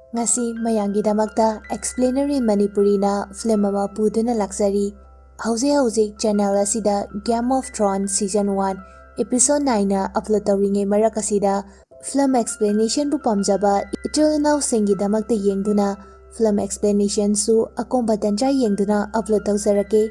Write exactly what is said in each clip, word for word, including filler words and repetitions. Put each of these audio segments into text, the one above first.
ꯉꯁꯤ ꯃꯌꯥꯝꯒꯤꯗꯃꯛꯇ Explainer in Manipuriꯅ film ꯑꯃ ꯄꯨꯗꯨꯅ ꯂꯥꯛꯆꯔꯤ꯫ ꯍꯧꯖꯤꯛ ꯍꯧꯖꯤꯛ channel ꯑꯁꯤꯗ Game of Thrones season one episode nineꯅ upload ꯇꯧꯔꯤꯉꯩ ꯃꯔꯛ ꯑꯁꯤꯗ film explanationꯕꯨ ꯄꯥꯝꯖꯕ ꯏꯆꯤꯜ ꯏꯅꯥꯎꯁꯤꯡꯒꯤꯗꯃꯛꯇ ꯌꯦꯡꯗꯨꯅ film explanationꯁꯨ ꯑꯀꯣꯝꯕ ꯇꯟꯖꯥ ꯌꯦꯡꯗꯨꯅ upload ꯇꯧꯖꯔꯛꯀꯦ꯫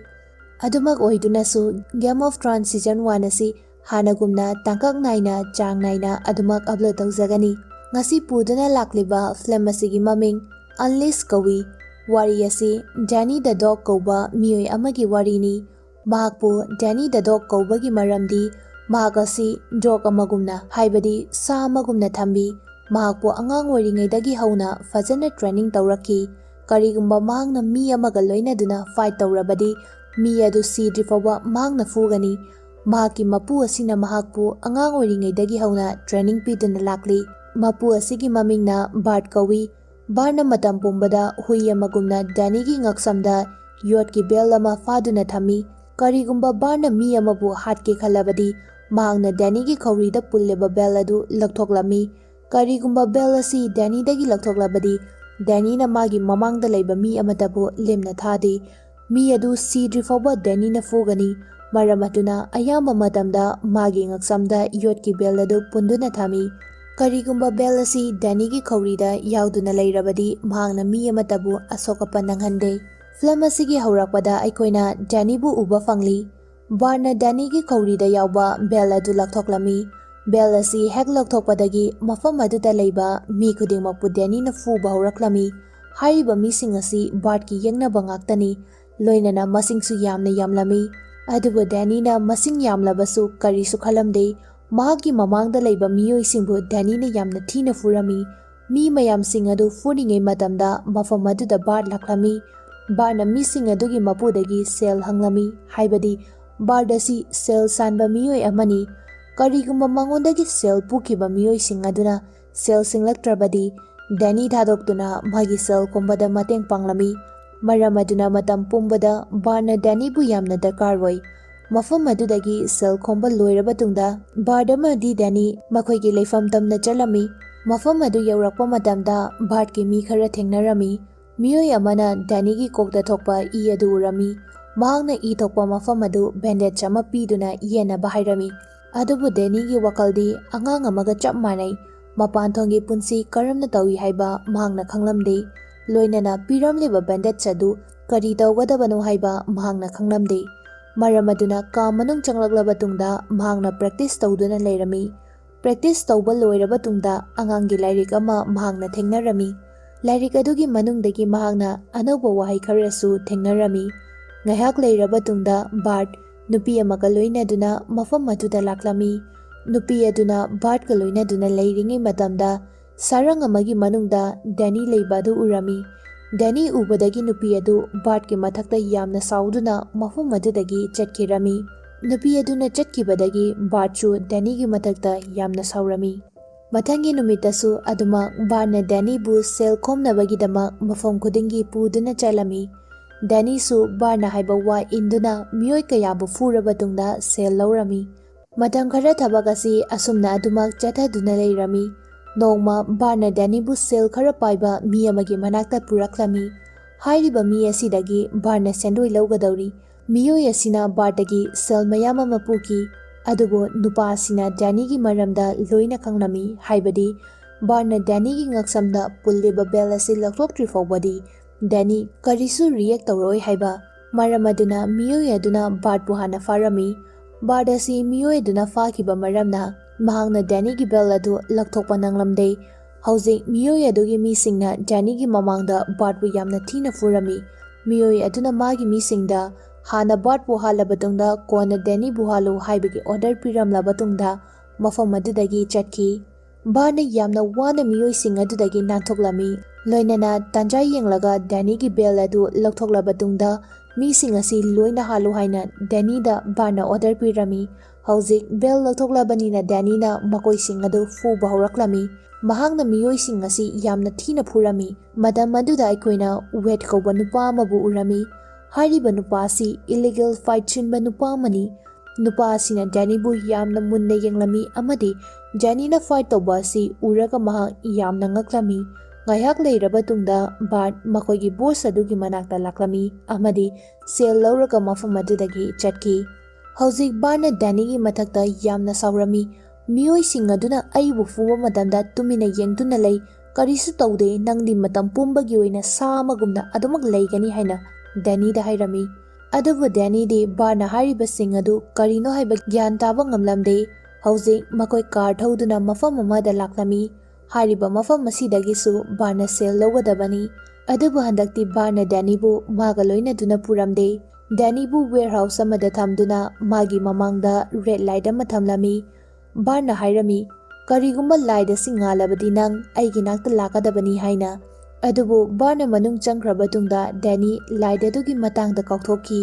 ꯑꯗꯨꯃꯛ ꯑꯣꯏꯗꯨꯅꯁꯨ Game of Thrones season one ꯑꯁꯤ ꯍꯥꯟꯅꯒꯨꯝꯅ ꯇꯥꯡꯀꯛ ꯅꯥꯏꯅ ꯆꯥꯡ ꯅꯥꯏꯅ ꯑꯗꯨꯃꯛ upload ꯇꯧꯖꯒꯅꯤ꯫ ꯉꯁꯤ ꯄꯨꯗꯨꯅ ꯂꯥꯛꯂꯤꯕ film ꯑꯁꯤꯒꯤ ꯃꯃꯤꯡ Unleashed ꯀꯧꯏ꯫ ꯋꯥꯔꯤ ꯑꯁꯤ Danny the Dog ꯀꯧꯕ ꯃꯤꯑꯣꯏ ꯑꯃꯒꯤ ꯋꯥꯔꯤꯅꯤ꯫ ꯃꯍꯥꯛꯄꯨ Danny the Dog ꯀꯧꯕꯒꯤ ꯃꯔꯝꯗꯤ ꯃꯍꯥꯛ ꯑꯁꯤ dog ꯑꯃꯒꯨꯝꯅ, ꯍꯥꯏꯕꯗꯤ ꯁꯥ ꯑꯃꯒꯨꯝꯅ ꯊꯝꯃꯤ꯫ ꯃꯍꯥꯛꯄꯨ ꯑꯉꯥꯡ ꯑꯣꯏꯔꯤꯉꯩꯗꯒꯤ ꯍꯧꯅ ꯐꯖꯅ training ꯇꯧꯔꯛꯈꯤ꯫ ꯀꯔꯤꯒꯨꯝꯕ ꯃꯍꯥꯛꯅ ꯃꯤ ꯑꯃꯒ ꯂꯣꯏꯅꯗꯨꯅ fight ꯇꯧꯔꯕꯗꯤ ꯃꯤ ꯑꯗꯨ ꯁꯤꯗ꯭ꯔꯤ ꯐꯥꯎꯕ ꯃꯍꯥꯛꯅ ꯐꯨꯒꯅꯤ꯫ ꯃꯍꯥꯛꯀꯤ ꯃꯄꯨ ꯑꯁꯤꯅ ꯃꯍꯥꯛꯄꯨ ꯑꯉꯥꯡ ꯑꯣꯏꯔꯤꯉꯩꯗꯒꯤ ꯍꯧꯅ training ꯄꯤꯗꯨꯅ ꯂꯥꯛꯂꯤ꯫ ꯃꯄꯨ ꯑꯁꯤꯒꯤ ꯃꯃꯤꯡꯅ Bart ꯀꯧꯏ꯫ Bartꯅ ꯃꯇꯝ ꯄꯨꯝꯕꯗ ꯍꯨꯏ ꯑꯃꯒꯨꯝꯅ Dannyꯒꯤ ꯉꯛꯁꯝꯗ ꯌꯣꯠꯀꯤ belt ꯑꯃ ꯐꯥꯗꯨꯅ ꯊꯝꯃꯤ꯫ ꯀꯔꯤꯒꯨꯝꯕ Bartꯅ ꯃꯤ ꯑꯃꯕꯨ ꯍꯥꯠꯀꯦ ꯈꯜꯂꯕꯗꯤ ꯃꯍꯥꯛꯅ Dannyꯒꯤ ꯈꯧꯔꯤꯗ ꯄꯨꯜꯂꯤꯕ belt ꯑꯗꯨ ꯂꯧꯊꯣꯛꯂꯝꯃꯤ꯫ ꯀꯔꯤꯒꯨꯝꯕ belt ꯑꯁꯤ Dannyꯗꯒꯤ ꯂꯧꯊꯣꯛꯂꯕꯗꯤ Dannyꯅ ꯃꯥꯒꯤ ꯃꯃꯥꯡꯗ ꯂꯩꯕ ꯃꯤ ꯑꯃꯠꯇꯕꯨ ꯂꯦꯝꯅ ꯊꯥꯗꯦ꯫ ꯃꯤ ꯑꯗꯨ ꯁꯤꯗ꯭ꯔꯤ ꯐꯥꯎꯕ Dannyꯅ ꯐꯨꯒꯅꯤ꯫ ꯃꯔꯝ ꯑꯗꯨꯅ ꯑꯌꯥꯝꯕ ꯃꯇꯝꯗ ꯃꯥꯒꯤ ꯉꯛꯁꯝꯗ ꯌꯣꯠꯀꯤ belt ꯑꯗꯨ ꯄꯨꯟꯗꯨꯅ ꯊꯝꯃꯤ꯫ ꯀꯔꯤꯒꯨꯝꯕ belt ꯑꯁꯤ Dannyꯒꯤ ꯈꯧꯔꯤꯗ ꯌꯥꯎꯗꯨꯅ ꯂꯩꯔꯕꯗꯤ ꯃꯍꯥꯛꯅ ꯃꯤ ꯑꯃꯠꯇꯕꯨ ꯑꯁꯣꯛ ꯑꯄꯟ ꯅꯪꯍꯟꯗꯦ꯫ Film ꯑꯁꯤꯒꯤ ꯍꯧꯔꯛꯄꯗ ꯑꯩꯈꯣꯏꯅ Dannyꯕꯨ ꯎꯕ ꯐꯪꯂꯤ꯫ Bartꯅ Dannyꯒꯤ ꯈꯧꯔꯤꯗ ꯌꯥꯎꯕ belt ꯑꯗꯨ ꯂꯧꯊꯣꯛꯂꯝꯃꯤ꯫ Belt ꯑꯁꯤ ꯍꯦꯛ ꯂꯧꯊꯣꯛꯄꯗꯒꯤ ꯃꯐꯝ ꯑꯗꯨꯗ ꯂꯩꯕ ꯃꯤ ꯈꯨꯗꯤꯡꯃꯛꯄꯨ Dannyꯅ ꯐꯨꯕ ꯍꯧꯔꯛꯂꯝꯃꯤ꯫ ꯍꯥꯏꯔꯤꯕ ꯃꯤꯁꯤꯡ ꯑꯁꯤ Bartꯀꯤ ꯌꯦꯛꯅꯕ ꯉꯥꯛꯇꯅꯤ꯫ ꯂꯣꯏꯅꯅ ꯃꯁꯤꯡꯁꯨ ꯌꯥꯝꯅ ꯌꯥꯝꯂꯝꯃꯤ꯫ ꯑꯗꯨꯕꯨ Dannyꯅ ꯃꯁꯤꯡ ꯌꯥꯝꯂꯕꯁꯨ ꯀꯔꯤꯁꯨ ꯈꯜꯂꯝꯗꯦ꯫ ꯃꯍꯥꯛꯀꯤ ꯃꯃꯥꯡꯗ ꯂꯩꯕ ꯃꯤꯑꯣꯏꯁꯤꯡꯕꯨ Dannyꯅ ꯌꯥꯝꯅ ꯊꯤꯅ ꯐꯨꯔꯝꯃꯤ꯫ ꯃꯤ ꯃꯌꯥꯝꯁꯤꯡ ꯑꯗꯨ ꯐꯨꯔꯤꯉꯩ ꯃꯇꯝꯗ ꯃꯐꯝ ꯑꯗꯨꯗ Bart ꯂꯥꯛꯂꯝꯃꯤ꯫ Bartꯅ ꯃꯤꯁꯤꯡ ꯑꯗꯨꯒꯤ ꯃꯄꯨꯗꯒꯤ ꯁꯦꯜ ꯍꯪꯂꯝꯃꯤ, ꯍꯥꯏꯕꯗꯤ Bart ꯑꯁꯤ ꯁꯦꯜ ꯁꯥꯟꯕ ꯃꯤꯑꯣꯏ ꯑꯃꯅꯤ꯫ ꯀꯔꯤꯒꯨꯝꯕ ꯃꯉꯣꯟꯗꯒꯤ ꯁꯦꯜ ꯄꯨꯈꯤꯕ ꯃꯤꯑꯣꯏꯁꯤꯡ ꯑꯗꯨꯅ ꯁꯦꯜ ꯁꯤꯡꯂꯛꯇ꯭ꯔꯕꯗꯤ Danny ꯊꯥꯗꯣꯛꯇꯨꯅ ꯃꯥꯒꯤ ꯁꯦꯜ ꯈꯣꯝꯕꯗ ꯃꯇꯦꯡ ꯄꯥꯡꯂꯝꯃꯤ꯫ ꯃꯔꯝ ꯑꯗꯨꯅ ꯃꯇꯝ ꯄꯨꯝꯕꯗ Bartꯅ Dannyꯕꯨ ꯌꯥꯝꯅ ꯗꯔꯀꯥꯔ ꯑꯣꯏ꯫ ꯃꯐꯝ ꯑꯗꯨꯗꯒꯤ ꯁꯦꯜ ꯈꯣꯝꯕ ꯂꯣꯏꯔꯕ ꯇꯨꯡꯗ Bart ꯑꯃꯗꯤ Danny ꯃꯈꯣꯏꯒꯤ ꯂꯩꯐꯝ ꯇꯝꯅ ꯆꯠꯂꯝꯃꯤ꯫ ꯃꯐꯝ ꯑꯗꯨ ꯌꯧꯔꯛꯄ ꯃꯇꯝꯗ ꯕꯥꯔꯠꯀꯤ ꯃꯤ ꯈꯔ ꯊꯦꯡꯅꯔꯝꯃꯤ꯫ ꯃꯤꯑꯣꯏ ꯑꯃꯅ ꯗꯦꯅꯤꯒꯤ ꯀꯣꯛꯇ ꯊꯣꯛꯄ ꯏ ꯑꯗꯨ ꯎꯔꯝꯃꯤ꯫ ꯃꯍꯥꯛꯅ ꯏ ꯊꯣꯛꯄ ꯃꯐꯝ ꯑꯗꯨ ꯕꯦꯟꯗꯦꯖ ꯑꯃ ꯄꯤꯗꯨꯅ ꯌꯦꯟꯅꯕ ꯍꯥꯏꯔꯝꯃꯤ꯫ ꯑꯗꯨꯕꯨ ꯗꯦꯅꯤꯒꯤ ꯋꯥꯈꯜꯗꯤ ꯑꯉꯥꯡ ꯑꯃꯒ ꯆꯞ ꯃꯥꯟꯅꯩ꯫ ꯃꯄꯥꯟꯊꯣꯡꯒꯤ ꯄꯨꯟꯁꯤ ꯀꯔꯝꯅ ꯇꯧꯏ ꯍꯥꯏꯕ ꯃꯍꯥꯛꯅ ꯈꯪꯂꯝꯗꯦ꯫ ꯂꯣꯏꯅꯅ ꯄꯤꯔꯝꯂꯤꯕ ꯕꯦꯟꯗꯦꯖ ꯑꯗꯨ ꯀꯔꯤ ꯇꯧꯒꯗꯕꯅꯣ ꯍꯥꯏꯕ ꯃꯍꯥꯛꯅ ꯈꯪꯂꯝꯗꯦ꯫ ꯃꯔꯝ ꯑꯗꯨꯅ ꯀꯥ ꯃꯅꯨꯡ ꯆꯪꯂꯛꯂꯕ ꯇꯨꯡꯗ ꯃꯍꯥꯛꯅ ꯄ꯭ꯔꯦꯛꯇꯤꯁ ꯇꯧꯗꯨꯅ ꯂꯩꯔꯝꯃꯤ꯫ ꯄ꯭ꯔꯦꯛꯇꯤꯁ ꯇꯧꯕ ꯂꯣꯏꯔꯕ ꯇꯨꯡꯗ ꯑꯉꯥꯡꯒꯤ ꯂꯥꯏꯔꯤꯛ ꯑꯃ ꯃꯍꯥꯛꯅ ꯊꯦꯡꯅꯔꯝꯃꯤ꯫ ꯂꯥꯏꯔꯤꯛ ꯑꯗꯨꯒꯤ ꯃꯅꯨꯡꯗꯒꯤ ꯃꯍꯥꯛꯅ ꯑꯅꯧꯕ ꯋꯥꯍꯩ ꯈꯔꯁꯨ ꯊꯦꯡꯅꯔꯝꯃꯤ꯫ ꯉꯥꯏꯍꯥꯛ ꯂꯩꯔꯕ ꯇꯨꯡꯗ ꯕꯥꯔꯠ ꯅꯨꯄꯤ ꯑꯃꯒ ꯂꯣꯏꯅꯗꯨꯅ ꯃꯐꯝ ꯑꯗꯨꯗ ꯂꯥꯛꯂꯝꯃꯤ꯫ ꯅꯨꯄꯤ ꯑꯗꯨꯅ ꯕꯥꯔꯠꯀ ꯂꯣꯏꯅꯗꯨꯅ ꯂꯩꯔꯤꯉꯩ ꯃꯇꯝꯗ ꯁꯔꯪ ꯑꯃꯒꯤ ꯃꯅꯨꯡꯗ ꯗꯦꯅꯤ ꯂꯩꯕ ꯑꯗꯨ ꯎꯔꯝꯃꯤ꯫ ꯗꯦꯅꯤ ꯎꯕꯗꯒꯤ ꯅꯨꯄꯤ ꯑꯗꯨ ꯕꯥꯔꯠꯀꯤ ꯃꯊꯛꯇ ꯌꯥꯝꯅ ꯁꯥꯎꯗꯨꯅ ꯃꯐꯝ ꯑꯗꯨꯗꯒꯤ ꯆꯠꯈꯤꯔꯝꯃꯤ꯫ ꯅꯨꯄꯤ ꯑꯗꯨꯅ ꯆꯠꯈꯤꯕꯗꯒꯤ ꯕꯥꯔꯠꯁꯨ ꯗꯦꯅꯤꯒꯤ ꯃꯊꯛꯇ ꯌꯥꯝꯅ ꯁꯥꯎꯔꯝꯃꯤ꯫ ꯃꯊꯪꯒꯤ ꯅꯨꯃꯤꯠꯇꯁꯨ ꯑꯗꯨꯃꯛ ꯕꯥꯔꯅ ꯗꯦꯅꯤꯕꯨ ꯁꯦꯜ ꯈꯣꯝꯅꯕꯒꯤꯗꯃꯛ ꯃꯐꯝ ꯈꯨꯗꯤꯡꯒꯤ ꯄꯨꯗꯨꯅ ꯆꯠꯂꯝꯃꯤ꯫ ꯗꯦꯅꯤꯁꯨ ꯕꯥꯔꯅ ꯍꯥꯏꯕ ꯋꯥ ꯏꯟꯗꯨꯅ ꯃꯤꯑꯣꯏ ꯀꯌꯥꯕꯨ ꯐꯨꯔꯕ ꯇꯨꯡꯗ ꯁꯦꯜ ꯂꯧꯔꯝꯃꯤ꯫ ꯃꯇꯝ ꯈꯔ ꯊꯕꯛ ꯑꯁꯤ ꯑꯁꯨꯝꯅ ꯑꯗꯨꯃꯛ ꯆꯠꯊꯗꯨꯅ ꯂꯩꯔꯝꯃꯤ꯫ ꯅꯣꯡꯃ ꯕꯥꯔꯅ ꯗꯦꯅꯤꯕꯨ ꯁꯦꯜ ꯈꯔ ꯄꯥꯏꯕ ꯃꯤ ꯑꯃꯒꯤ ꯃꯅꯥꯛꯇ ꯄꯨꯔꯛꯂꯝꯃꯤ꯫ ꯍꯥꯏꯔꯤꯕ ꯃꯤ ꯑꯁꯤꯗꯒꯤ ꯕꯥꯔꯅ ꯁꯦꯟꯗꯣꯏ ꯂꯧꯒꯗꯧꯔꯤ꯫ ꯃꯤꯑꯣꯏ ꯑꯁꯤꯅ ꯕꯥꯔꯗꯒꯤ ꯁꯦꯜ ꯃꯌꯥꯝ ꯑꯃ ꯄꯨꯈꯤ꯫ ꯑꯗꯨꯕꯨ ꯅꯨꯄꯥ ꯑꯁꯤꯅ ꯗꯦꯅꯤꯒꯤ ꯃꯔꯝꯗ ꯂꯣꯏꯅ ꯈꯪꯂꯝꯃꯤ, ꯍꯥꯏꯕꯗꯤ ꯕꯥꯔꯅ ꯗꯦꯅꯤꯒꯤ ꯉꯛꯁꯝꯗ ꯄꯨꯜꯂꯤꯕ ꯕꯦꯜ ꯑꯁꯤ ꯂꯧꯊꯣꯛꯇ꯭ꯔꯤ ꯐꯥꯎꯕꯗꯤ ꯗꯦꯅꯤ ꯀꯔꯤꯁꯨ ꯔꯤꯌꯦꯛ ꯇꯧꯔꯣꯏ ꯍꯥꯏꯕ꯫ ꯃꯔꯝ ꯑꯗꯨꯅ ꯃꯤꯑꯣꯏ ꯑꯗꯨꯅ ꯕꯥꯔꯠꯄꯨ ꯍꯥꯟꯅ ꯐꯥꯔꯝꯃꯤ꯫ ꯕꯥꯔꯠ ꯑꯁꯤ ꯃꯤꯑꯣꯏ ꯑꯗꯨꯅ ꯐꯥꯈꯤꯕ ꯃꯔꯝꯅ ꯃꯍꯥꯛꯅ ꯗꯦꯅꯤꯒꯤ ꯕꯦꯜ ꯑꯗꯨ ꯂꯧꯊꯣꯛꯄ ꯅꯪꯂꯝꯗꯦ꯫ ꯍꯧꯖꯤꯛ ꯃꯤꯑꯣꯏ ꯑꯗꯨꯒꯤ ꯃꯤꯁꯤꯡꯅ ꯗꯦꯅꯤꯒꯤ ꯃꯃꯥꯡꯗ ꯕꯥꯔꯠꯄꯨ ꯌꯥꯝꯅ ꯊꯤꯅ ꯐꯨꯔꯝꯃꯤ꯫ ꯃꯤꯑꯣꯏ ꯑꯗꯨꯅ ꯃꯥꯒꯤ ꯃꯤꯁꯤꯡꯗ ꯍꯥꯟꯅ ꯕꯥꯔꯠꯄꯨ ꯍꯥꯠꯂꯕ ꯇꯨꯡꯗ ꯀꯣꯟꯅ ꯗꯦꯅꯤꯕꯨ ꯍꯥꯠꯂꯨ ꯍꯥꯏꯕꯒꯤ ꯑꯣꯔꯗꯔ ꯄꯤꯔꯝꯂꯕ ꯇꯨꯡꯗ ꯃꯐꯝ ꯑꯗꯨꯗꯒꯤ ꯆꯠꯈꯤ꯫ ꯕꯥꯔꯅ ꯌꯥꯝꯅ ꯋꯥꯅ ꯃꯤꯑꯣꯏꯁꯤꯡ ꯑꯗꯨꯗꯒꯤ ꯅꯥꯟꯊꯣꯛꯂꯝꯃꯤ꯫ ꯂꯣꯏꯅꯅ ꯇꯥꯟꯖꯥ ꯌꯦꯡꯂꯒ ꯗꯦꯅꯤꯒꯤ ꯕꯦꯜ ꯑꯗꯨ ꯂꯧꯊꯣꯛꯂꯕ ꯇꯨꯡꯗ ꯃꯤꯁꯤꯡ ꯑꯁꯤ ꯂꯣꯏꯅ ꯍꯥꯠꯂꯨ ꯍꯥꯏꯅ ꯗꯦꯅꯤꯗ ꯕꯥꯔꯅ ꯑꯣꯔꯗꯔ ꯄꯤꯔꯝꯃꯤ꯫ ꯍꯧꯖꯤꯛ ꯕꯦꯜ ꯂꯧꯊꯣꯛꯂꯕꯅꯤꯅ ꯗꯦꯅꯤꯅ ꯃꯈꯣꯏꯁꯤꯡ ꯑꯗꯨ ꯐꯨꯕ ꯍꯧꯔꯛꯂꯝꯃꯤ꯫ ꯃꯍꯥꯛꯅ ꯃꯤꯑꯣꯏꯁꯤꯡ ꯑꯁꯤ ꯌꯥꯝꯅ ꯊꯤꯅ ꯐꯨꯔꯝꯃꯤ꯫ ꯃꯇꯝ ꯑꯗꯨꯗ ꯑꯩꯈꯣꯏꯅ ꯋꯦꯗ ꯀꯧꯕ ꯅꯨꯄꯥ ꯑꯃꯕꯨ ꯎꯔꯝꯃꯤ꯫ ꯍꯥꯏꯔꯤꯕ ꯅꯨꯄꯥ ꯑꯁꯤ ꯏꯂꯤꯒꯦꯜ ꯐꯥꯏꯠ ꯁꯤꯟꯕ ꯅꯨꯄꯥ ꯑꯃꯅꯤ꯫ ꯅꯨꯄꯥ ꯑꯁꯤꯅ ꯗꯦꯅꯤꯕꯨ ꯌꯥꯝꯅ ꯃꯨꯟꯅ ꯌꯦꯡꯂꯝꯃꯤ ꯑꯃꯗꯤ ꯖꯦꯅꯤꯅ fight ꯇꯧꯕ ꯑꯁꯤ ꯎꯔꯒ ꯃꯍꯥꯛ ꯌꯥꯝꯅ ꯉꯛꯂꯝꯃꯤ꯫ ꯉꯥꯏꯍꯥꯛ ꯂꯩꯔꯕ ꯇꯨꯡꯗ ꯕꯥꯔꯠ ꯃꯈꯣꯏꯒꯤ ꯕꯣꯁ ꯑꯗꯨꯒꯤ ꯃꯅꯥꯛꯇ ꯂꯥꯛꯂꯝꯃꯤ ꯑꯃꯗꯤ ꯁꯦꯜ ꯂꯧꯔꯒ ꯃꯐꯝ ꯑꯗꯨꯗꯒꯤ ꯆꯠꯈꯤ꯫ ꯍꯧꯖꯤꯛ ꯕꯥꯔꯠꯅ ꯗꯦꯅꯤꯒꯤ ꯃꯊꯛꯇ ꯌꯥꯝꯅ ꯁꯥꯎꯔꯝꯃꯤ꯫ "ꯃꯤꯑꯣꯏꯁꯤꯡ ꯑꯗꯨꯅ ꯑꯩꯕꯨ ꯐꯨꯕ ꯃꯇꯝꯗ ꯇꯨꯃꯤꯟꯅ ꯌꯦꯡꯗꯨꯅ ꯂꯩ, ꯀꯔꯤꯁꯨ ꯇꯧꯗꯦ, ꯅꯪꯗꯤ ꯃꯇꯝ ꯄꯨꯝꯕꯒꯤ ꯑꯣꯏꯅ ꯁꯥ ꯑꯃꯒꯨꯝꯅ ꯑꯗꯨꯃꯛ ꯂꯩꯒꯅꯤ" ꯍꯥꯏꯅ ꯗꯦꯅꯤꯗ ꯍꯥꯏꯔꯝꯃꯤ꯫ ꯑꯗꯨꯕꯨ ꯗꯦꯅꯤꯗꯤ ꯕꯥꯔꯅ ꯍꯥꯏꯔꯤꯕꯁꯤꯡ ꯑꯗꯨ ꯀꯔꯤꯅꯣ ꯍꯥꯏꯕ ꯒ꯭ꯌꯥꯟ ꯇꯥꯕ ꯉꯝꯂꯝꯗꯦ꯫ ꯍꯧꯖꯤꯛ ꯃꯈꯣꯏ ꯀꯥꯔ ꯊꯧꯗꯨꯅ ꯃꯐꯝ ꯑꯃꯗ ꯂꯥꯛꯂꯝꯃꯤ꯫ ꯍꯥꯏꯔꯤꯕ ꯃꯐꯝ ꯑꯁꯤꯗꯒꯤꯁꯨ ꯕꯥꯔꯅ ꯁꯦꯜ ꯂꯧꯒꯗꯕꯅꯤ꯫ ꯑꯗꯨꯕꯨ ꯍꯟꯗꯛꯇꯤ ꯕꯥꯔꯅ ꯗꯦꯅꯤꯕꯨ ꯃꯥꯒ ꯂꯣꯏꯅꯗꯨꯅ ꯄꯨꯔꯝꯗꯦ꯫ ꯗꯦꯅꯤꯕꯨ ꯋꯦꯌꯔꯍꯥꯎꯁ ꯑꯃꯗ ꯊꯝꯗꯨꯅ ꯃꯥꯒꯤ ꯃꯃꯥꯡꯗ ꯔꯦꯗ ꯂꯥꯏꯠ ꯑꯃ ꯊꯝꯂꯝꯃꯤ꯫ ꯕꯥꯔꯅ ꯍꯥꯏꯔꯝꯃꯤ, "ꯀꯔꯤꯒꯨꯝꯕ ꯂꯥꯏꯠ ꯑꯁꯤ ꯉꯥꯜꯂꯕꯗꯤ ꯅꯪ ꯑꯩꯒꯤ ꯅꯥꯛꯇ ꯂꯥꯛꯀꯗꯕꯅꯤ" ꯍꯥꯏꯅ꯫ ꯑꯗꯨꯕꯨ ꯕꯥꯔꯅ ꯃꯅꯨꯡ ꯆꯪꯈ꯭ꯔꯕ ꯇꯨꯡꯗ ꯗꯦꯅꯤ ꯂꯥꯏꯠ ꯑꯗꯨꯒꯤ ꯃꯇꯥꯡꯗ ꯀꯥꯎꯊꯣꯛꯈꯤ꯫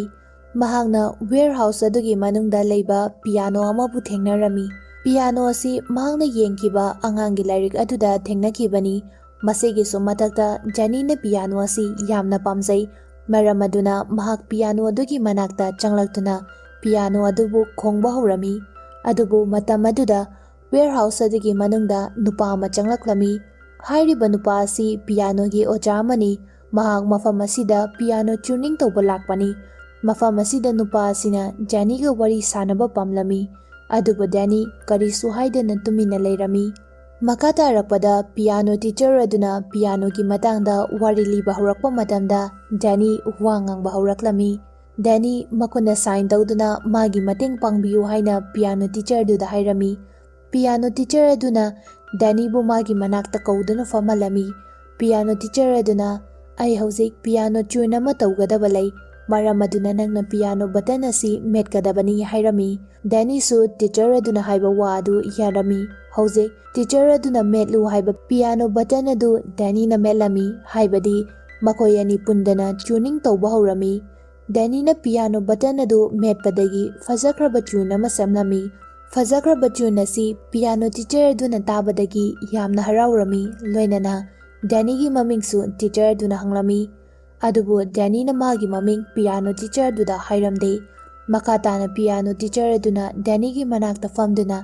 ꯃꯍꯥꯛꯅ ꯋꯦꯌꯔꯍꯥꯎꯁ ꯑꯗꯨꯒꯤ ꯃꯅꯨꯡꯗ ꯂꯩꯕ ꯄꯤꯌꯥꯅꯣ ꯑꯃꯕꯨ ꯊꯦꯡꯅꯔꯝꯃꯤ꯫ ꯄꯤꯌꯥꯅꯣ ꯑꯁꯤ ꯃꯍꯥꯛꯅ ꯌꯦꯡꯈꯤꯕ ꯑꯉꯥꯡꯒꯤ ꯂꯥꯏꯔꯤꯛ ꯑꯗꯨꯗ ꯊꯦꯡꯅꯈꯤꯕꯅꯤ꯫ ꯃꯁꯤꯒꯤꯁꯨ ꯃꯊꯛꯇ ꯗꯦꯅꯤꯅ ꯄꯤꯌꯥꯅꯣ ꯑꯁꯤ ꯌꯥꯝꯅ ꯄꯥꯝꯖꯩ꯫ ꯃꯔꯝ ꯑꯗꯨꯅ ꯃꯍꯥꯛ ꯄꯤꯌꯥꯅꯣ ꯑꯗꯨꯒꯤ ꯃꯅꯥꯛꯇ ꯆꯪꯂꯛꯇꯨꯅ ꯄꯤꯌꯥꯅꯣ ꯑꯗꯨꯕꯨ ꯈꯣꯡꯕ ꯍꯧꯔꯝꯃꯤ꯫ ꯑꯗꯨꯕꯨ ꯃꯇꯝ ꯑꯗꯨꯗ ꯋꯦꯌꯔꯍꯥꯎꯁ ꯑꯗꯨꯒꯤ ꯃꯅꯨꯡꯗ ꯅꯨꯄꯥ ꯑꯃ ꯆꯪꯂꯛꯂꯝꯃꯤ꯫ ꯍꯥꯏꯔꯤꯕ ꯅꯨꯄꯥ ꯑꯁꯤ ꯄꯤꯌꯥꯅꯣꯒꯤ ꯑꯣꯖꯥ ꯑꯃꯅꯤ꯫ ꯃꯍꯥꯛ ꯃꯐꯝ ꯑꯁꯤꯗ ꯄꯤꯌꯥꯅꯣ ꯇ꯭ꯌꯨꯅꯤꯡ ꯇꯧꯕ ꯂꯥꯛꯄꯅꯤ꯫ ꯃꯐꯝ ꯑꯁꯤꯗ ꯅꯨꯄꯥ ꯑꯁꯤꯅ ꯗꯦꯅꯤꯒ ꯋꯥꯔꯤ ꯁꯥꯅꯕ ꯄꯥꯝꯂꯝꯃꯤ꯫ ꯑꯗꯨꯕꯨ ꯗꯦꯅꯤ ꯀꯔꯤꯁꯨ ꯍꯥꯏꯗꯅ ꯇꯨꯃꯤꯟꯅ ꯂꯩꯔꯝꯃꯤ꯫ ꯃꯈꯥ ꯇꯥꯔꯛꯄꯗ ꯄꯤꯌꯥꯅꯣ ꯇꯤꯆꯔ ꯑꯗꯨꯅ ꯄꯤꯌꯥꯅꯣꯒꯤ ꯃꯇꯥꯡꯗ ꯋꯥꯔꯤ ꯂꯤꯕ ꯍꯧꯔꯛꯄ ꯃꯇꯝꯗ ꯗꯦꯅꯤ ꯋꯥ ꯉꯥꯡꯕ ꯍꯧꯔꯛꯂꯝꯃꯤ꯫ ꯗꯦꯅꯤ ꯃꯈꯨꯠꯅ ꯁꯥꯏꯟ ꯇꯧꯗꯨꯅ ꯃꯥꯒꯤ ꯃꯇꯦꯡ ꯄꯥꯡꯕꯤꯌꯨ ꯍꯥꯏꯅ ꯄꯤꯌꯥꯅꯣ ꯇꯤꯆꯔ ꯑꯗꯨꯗ ꯍꯥꯏꯔꯝꯃꯤ꯫ ꯄꯤꯌꯥꯅꯣ ꯇꯤꯆꯔ ꯑꯗꯨꯅ ꯗꯦꯅꯤꯕꯨ ꯃꯥꯒꯤ ꯃꯅꯥꯛꯇ ꯀꯧꯗꯨꯅ ꯐꯝꯍꯜꯂꯝꯃꯤ꯫ ꯄꯤꯌꯥꯅꯣ ꯇꯤꯆꯔ ꯑꯗꯨꯅ, "ꯑꯩ ꯍꯧꯖꯤꯛ ꯄꯤꯌꯥꯅꯣ ꯇ꯭ꯌꯨꯟ ꯑꯃ ꯇꯧꯒꯗꯕ ꯂꯩ, ꯃꯔꯝ ꯑꯗꯨꯅ ꯅꯪꯅ ꯄꯤꯌꯥꯅꯣ ꯕꯇꯟ ꯑꯁꯤ ꯃꯦꯠꯀꯗꯕꯅꯤ" ꯍꯥꯏꯔꯝꯃꯤ꯫ ꯗꯦꯅꯤꯁꯨ ꯇꯤꯆꯔ ꯑꯗꯨꯅ ꯍꯥꯏꯕ ꯋꯥ ꯑꯗꯨ ꯌꯥꯔꯝꯃꯤ꯫ ꯍꯧꯖꯤꯛ ꯇꯤꯆꯔ ꯑꯗꯨꯅ ꯃꯦꯠꯂꯨ ꯍꯥꯏꯕ ꯄꯤꯌꯥꯅꯣ ꯕꯇꯟ ꯑꯗꯨ ꯗꯦꯅꯤꯅ ꯃꯦꯠꯂꯝꯃꯤ, ꯍꯥꯏꯕꯗꯤ ꯃꯈꯣꯏ ꯑꯅꯤ ꯄꯨꯟꯗꯅ ꯇ꯭ꯌꯨꯅꯤꯡ ꯇꯧꯕ ꯍꯧꯔꯝꯃꯤ꯫ ꯗꯦꯅꯤꯅ ꯄꯤꯌꯥꯅꯣ ꯕꯇꯟ ꯑꯗꯨ ꯃꯦꯠꯄꯗꯒꯤ ꯐꯖꯈ꯭ꯔꯕ ꯇ꯭ꯌꯨꯟ ꯑꯃ ꯁꯦꯝꯂꯝꯃꯤ꯫ ꯐꯖꯈ꯭ꯔꯕ ꯇ꯭ꯌꯨꯟ ꯑꯁꯤ ꯄꯤꯌꯥꯅꯣ ꯇꯤꯆꯔ ꯑꯗꯨꯅ ꯇꯥꯕꯗꯒꯤ ꯌꯥꯝꯅ ꯍꯔꯥꯎꯔꯝꯃꯤ, ꯂꯣꯏꯅꯅ ꯗꯦꯅꯤꯒꯤ ꯃꯃꯤꯡꯁꯨ ꯇꯤꯆꯔ ꯑꯗꯨꯅ ꯍꯪꯂꯝꯃꯤ꯫ ꯑꯗꯨꯕꯨ ꯗꯦꯅꯤꯅ ꯃꯥꯒꯤ ꯃꯃꯤꯡ ꯄꯤꯌꯥꯅꯣ ꯇꯤꯆꯔ ꯑꯗꯨꯗ ꯍꯥꯏꯔꯝꯗꯦ꯫ ꯃꯈꯥ ꯇꯥꯅ ꯄꯤꯌꯥꯅꯣ ꯇꯤꯆꯔ ꯑꯗꯨꯅ ꯗꯦꯅꯤꯒꯤ ꯃꯅꯥꯛꯇ ꯐꯝꯗꯨꯅ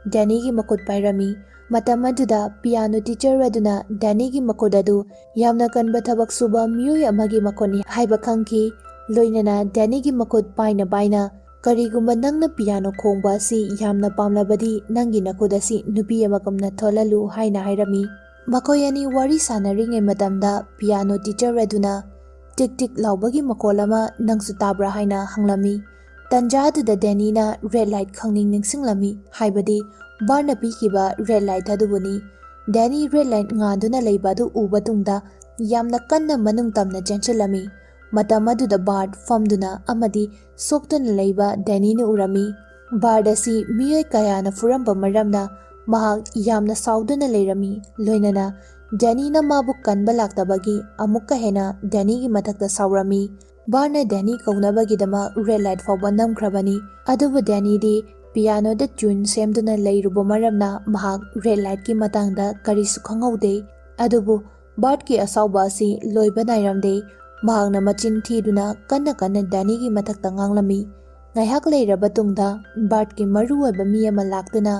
ꯗꯦꯅꯤꯒꯤ ꯃꯈꯨꯠ ꯄꯥꯏꯔꯝꯃꯤ꯫ ꯃꯇꯝ ꯑꯗꯨꯗ ꯄꯤꯌꯥꯅꯣ ꯇꯤꯆꯔ ꯑꯗꯨꯅ ꯗꯦꯅꯤꯒꯤ ꯃꯈꯨꯠ ꯑꯗꯨ ꯌꯥꯝꯅ ꯀꯟꯕ ꯊꯕꯛ ꯁꯨꯕ ꯃꯤꯑꯣꯏ ꯑꯃꯒꯤ ꯃꯈꯨꯠꯅꯤ ꯍꯥꯏꯕ ꯈꯪꯈꯤ꯫ ꯂꯣꯏꯅꯅ ꯗꯦꯅꯤꯒꯤ ꯃꯈꯨꯠ ꯄꯥꯏꯅ ꯄꯥꯏꯅ, "ꯀꯔꯤꯒꯨꯝꯕ ꯅꯪꯅ ꯄꯤꯌꯥꯅꯣ ꯈꯣꯡꯕ ꯑꯁꯤ ꯌꯥꯝꯅ ꯄꯥꯝꯂꯕꯗꯤ, ꯅꯪꯒꯤ ꯅꯈꯨꯠ ꯑꯁꯤ ꯅꯨꯄꯤ ꯑꯃꯒꯨꯝꯅ ꯊꯣꯜꯍꯜꯂꯨ" ꯍꯥꯏꯅ ꯍꯥꯏꯔꯝꯃꯤ꯫ ꯃꯈꯣꯏ ꯑꯅꯤ ꯋꯥꯔꯤ ꯁꯥꯟꯅꯔꯤꯉꯩ ꯃꯇꯝꯗ ꯄꯤꯌꯥꯅꯣ ꯇꯤꯆꯔ ꯑꯗꯨꯅ ꯇꯤꯛ ꯇꯤꯛ ꯂꯥꯎꯕꯒꯤ ꯃꯈꯣꯜ ꯑꯃ ꯅꯪꯁꯨ ꯇꯥꯕ꯭ꯔꯥ ꯍꯥꯏꯅ ꯍꯪꯂꯝꯃꯤ꯫ ꯇꯟꯖꯥ ꯑꯗꯨꯗ ꯗꯦꯅꯤꯅ ꯔꯦꯗ ꯂꯥꯏꯠ ꯈꯪꯅꯤꯡ ꯅꯤꯡꯁꯤꯡꯂꯝꯃꯤ, ꯍꯥꯏꯕꯗꯤ ꯕꯥꯔꯅ ꯄꯤꯈꯤꯕ ꯔꯦꯗ ꯂꯥꯏꯠ ꯑꯗꯨꯕꯨꯅꯤ꯫ ꯗꯦꯅꯤ ꯔꯦꯗ ꯂꯥꯏꯠ ꯉꯥꯟꯗꯨꯅ ꯂꯩꯕ ꯑꯗꯨ ꯎꯕ ꯇꯨꯡꯗ ꯌꯥꯝꯅ ꯀꯟꯅ ꯃꯅꯨꯡ ꯇꯝꯅ ꯆꯦꯟꯁꯤꯜꯂꯝꯃꯤ꯫ ꯃꯇꯝ ꯑꯗꯨꯗ ꯕꯥꯔꯠ ꯐꯝꯗꯨꯅ ꯑꯃꯗꯤ ꯁꯣꯛꯇꯨꯅ ꯂꯩꯕ ꯗꯦꯅꯤꯅ ꯎꯔꯝꯃꯤ꯫ ꯕꯥꯔꯠ ꯑꯁꯤ ꯃꯤꯑꯣꯏ ꯀꯌꯥꯅ ꯐꯨꯔꯝꯕ ꯃꯔꯝꯅ ꯃꯍꯥꯛ ꯌꯥꯝꯅ ꯁꯥꯎꯗꯨꯅ ꯂꯩꯔꯝꯃꯤ꯫ ꯂꯣꯏꯅꯅ ꯗꯦꯅꯤꯅ ꯃꯥꯕꯨ ꯀꯟꯕ ꯂꯥꯛꯇꯕꯒꯤ ꯑꯃꯨꯛꯀ ꯍꯦꯟꯅ ꯗꯦꯅꯤꯒꯤ ꯃꯊꯛꯇ ꯁꯥꯎꯔꯝꯃꯤ꯫ ꯕꯥꯔꯅ ꯗꯦꯅꯤ ꯀꯧꯅꯕꯒꯤꯗꯃꯛ ꯔꯦꯗ ꯂꯥꯏꯠ ꯐꯥꯎꯕ ꯅꯝꯈ꯭ꯔꯕꯅꯤ꯫ ꯑꯗꯨꯕꯨ ꯗꯦꯅꯤꯗꯤ ꯄꯤꯌꯥꯅꯣꯗ ꯇ꯭ꯌꯨꯟ ꯁꯦꯝꯗꯨꯅ ꯂꯩꯔꯨꯕ ꯃꯔꯝꯅ ꯃꯍꯥꯛ ꯔꯦꯗ ꯂꯥꯏꯠꯀꯤ ꯃꯇꯥꯡꯗ ꯀꯔꯤꯁꯨ ꯈꯪꯍꯧꯗꯦ꯫ ꯑꯗꯨꯕꯨ ꯕꯥꯔꯠꯀꯤ ꯑꯁꯥꯎꯕ ꯑꯁꯤ ꯂꯣꯏꯕ ꯅꯥꯏꯔꯝꯗꯦ꯫ ꯃꯍꯥꯛꯅ ꯃꯆꯤꯟ ꯊꯤꯗꯨꯅ ꯀꯟꯅ ꯀꯟꯅ ꯗꯦꯅꯤꯒꯤ ꯃꯊꯛꯇ ꯉꯥꯡꯂꯝꯃꯤ꯫ ꯉꯥꯏꯍꯥꯛ ꯂꯩꯔꯕ ꯇꯨꯡꯗ ꯕꯥꯔꯠꯀꯤ ꯃꯔꯨꯑꯣꯏꯕ ꯃꯤ ꯑꯃ ꯂꯥꯛꯇꯨꯅ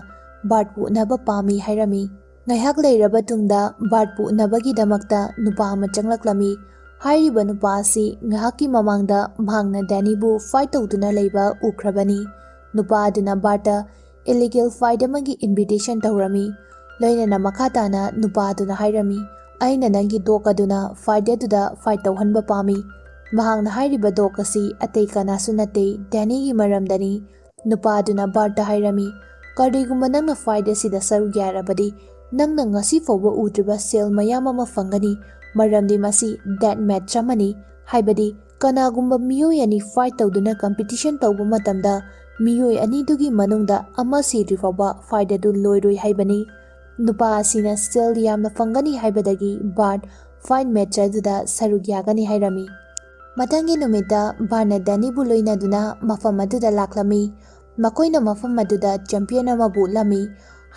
ꯕꯥꯔꯠꯄꯨ ꯎꯅꯕ ꯄꯥꯝꯃꯤ ꯍꯥꯏꯔꯝꯃꯤ꯫ ꯉꯥꯏꯍꯥꯛ ꯂꯩꯔꯕ ꯇꯨꯡꯗ ꯕꯥꯔꯠꯄꯨ ꯎꯅꯕꯒꯤꯗꯃꯛꯇ ꯅꯨꯄꯥ ꯑꯃ ꯆꯪꯂꯛꯂꯝꯃꯤ꯫ ꯍꯥꯏꯔꯤꯕ ꯅꯨꯄꯥ ꯑꯁꯤ ꯉꯥꯏꯍꯥꯛꯀꯤ ꯃꯃꯥꯡꯗ ꯃꯍꯥꯛꯅ ꯗꯦꯅꯤꯕꯨ ꯐꯥꯏꯠ ꯇꯧꯗꯨꯅ ꯂꯩꯕ ꯎꯈ꯭ꯔꯕꯅꯤ꯫ ꯅꯨꯄꯥ ꯑꯗꯨꯅ ꯕꯥꯔꯠꯇ ꯏꯂꯤꯒꯦꯜ ꯐꯥꯏꯠ ꯑꯃꯒꯤ ꯏꯟꯚꯤꯇꯦꯁꯟ ꯇꯧꯔꯝꯃꯤ꯫ ꯂꯣꯏꯅꯅ ꯃꯈꯥ ꯇꯥꯅ ꯅꯨꯄꯥ ꯑꯗꯨꯅ ꯍꯥꯏꯔꯝꯃꯤ, "ꯑꯩꯅ ꯅꯪꯒꯤ ꯗꯣꯒ ꯑꯗꯨꯅ ꯐꯥꯏꯠ ꯑꯗꯨꯗ ꯐꯥꯏꯠ ꯇꯧꯍꯟꯕ ꯄꯥꯝꯃꯤ꯫" ꯃꯍꯥꯛꯅ ꯍꯥꯏꯔꯤꯕ ꯗꯣꯒ ꯑꯁꯤ ꯑꯇꯩ ꯀꯅꯥꯁꯨ ꯅꯠꯇꯦ, ꯗꯦꯅꯤꯒꯤ ꯃꯔꯝꯗꯅꯤ꯫ ꯅꯨꯄꯥ ꯑꯗꯨꯅ ꯕꯥꯔꯠꯇ ꯍꯥꯏꯔꯝꯃꯤ, "ꯀꯔꯤꯒꯨꯝꯕ ꯅꯪꯅ ꯐꯥꯏꯠ ꯑꯁꯤꯗ ꯁꯔꯨꯛ ꯌꯥꯔꯕꯗꯤ, ꯅꯪꯅ ꯉꯁꯤ ꯐꯥꯎꯕ ꯎꯗ꯭ꯔꯤꯕ ꯁꯦꯜ ꯃꯌꯥꯝ ꯑꯃ ꯐꯪꯒꯅꯤ, ꯃꯔꯝꯗꯤ ꯃꯁꯤ ꯗꯦꯠ ꯃꯦꯠꯆ ꯑꯃꯅꯤ, ꯍꯥꯏꯕꯗꯤ ꯀꯅꯥꯒꯨꯝꯕ ꯃꯤꯑꯣꯏ ꯑꯅꯤ ꯐꯥꯏꯠ ꯇꯧꯗꯨꯅ ꯀꯝꯄꯤꯇꯤꯁꯟ ꯇꯧꯕ ꯃꯇꯝꯗ ꯃꯤꯑꯣꯏ ꯑꯅꯤꯗꯨꯒꯤ ꯃꯅꯨꯡꯗ ꯑꯃ ꯁꯤꯗ꯭ꯔꯤ ꯐꯥꯎꯕ ꯐꯥꯏꯠ ꯑꯗꯨ ꯂꯣꯏꯔꯣꯏ ꯍꯥꯏꯕꯅꯤ꯫" ꯅꯨꯄꯥ ꯑꯁꯤꯅ ꯁꯦꯜ ꯌꯥꯝꯅ ꯐꯪꯒꯅꯤ ꯍꯥꯏꯕꯗꯒꯤ ꯕꯥꯔꯠ ꯐꯥꯏꯠ ꯃꯦꯠꯆ ꯑꯗꯨꯗ ꯁꯔꯨꯛ ꯌꯥꯒꯅꯤ ꯍꯥꯏꯔꯝꯃꯤ꯫ ꯃꯊꯪꯒꯤ ꯅꯨꯃꯤꯠꯇ ꯕꯥꯔꯠꯅ ꯗꯦꯅꯤꯕꯨ ꯂꯣꯏꯅꯗꯨꯅ ꯃꯐꯝ ꯑꯗꯨꯗ ꯂꯥꯛꯂꯝꯃꯤ꯫ ꯃꯈꯣꯏꯅ ꯃꯐꯝ ꯑꯗꯨꯗ ꯆꯦꯝꯄꯤꯌꯟ ꯑꯃꯕꯨ ꯎꯠꯂꯝꯃꯤ꯫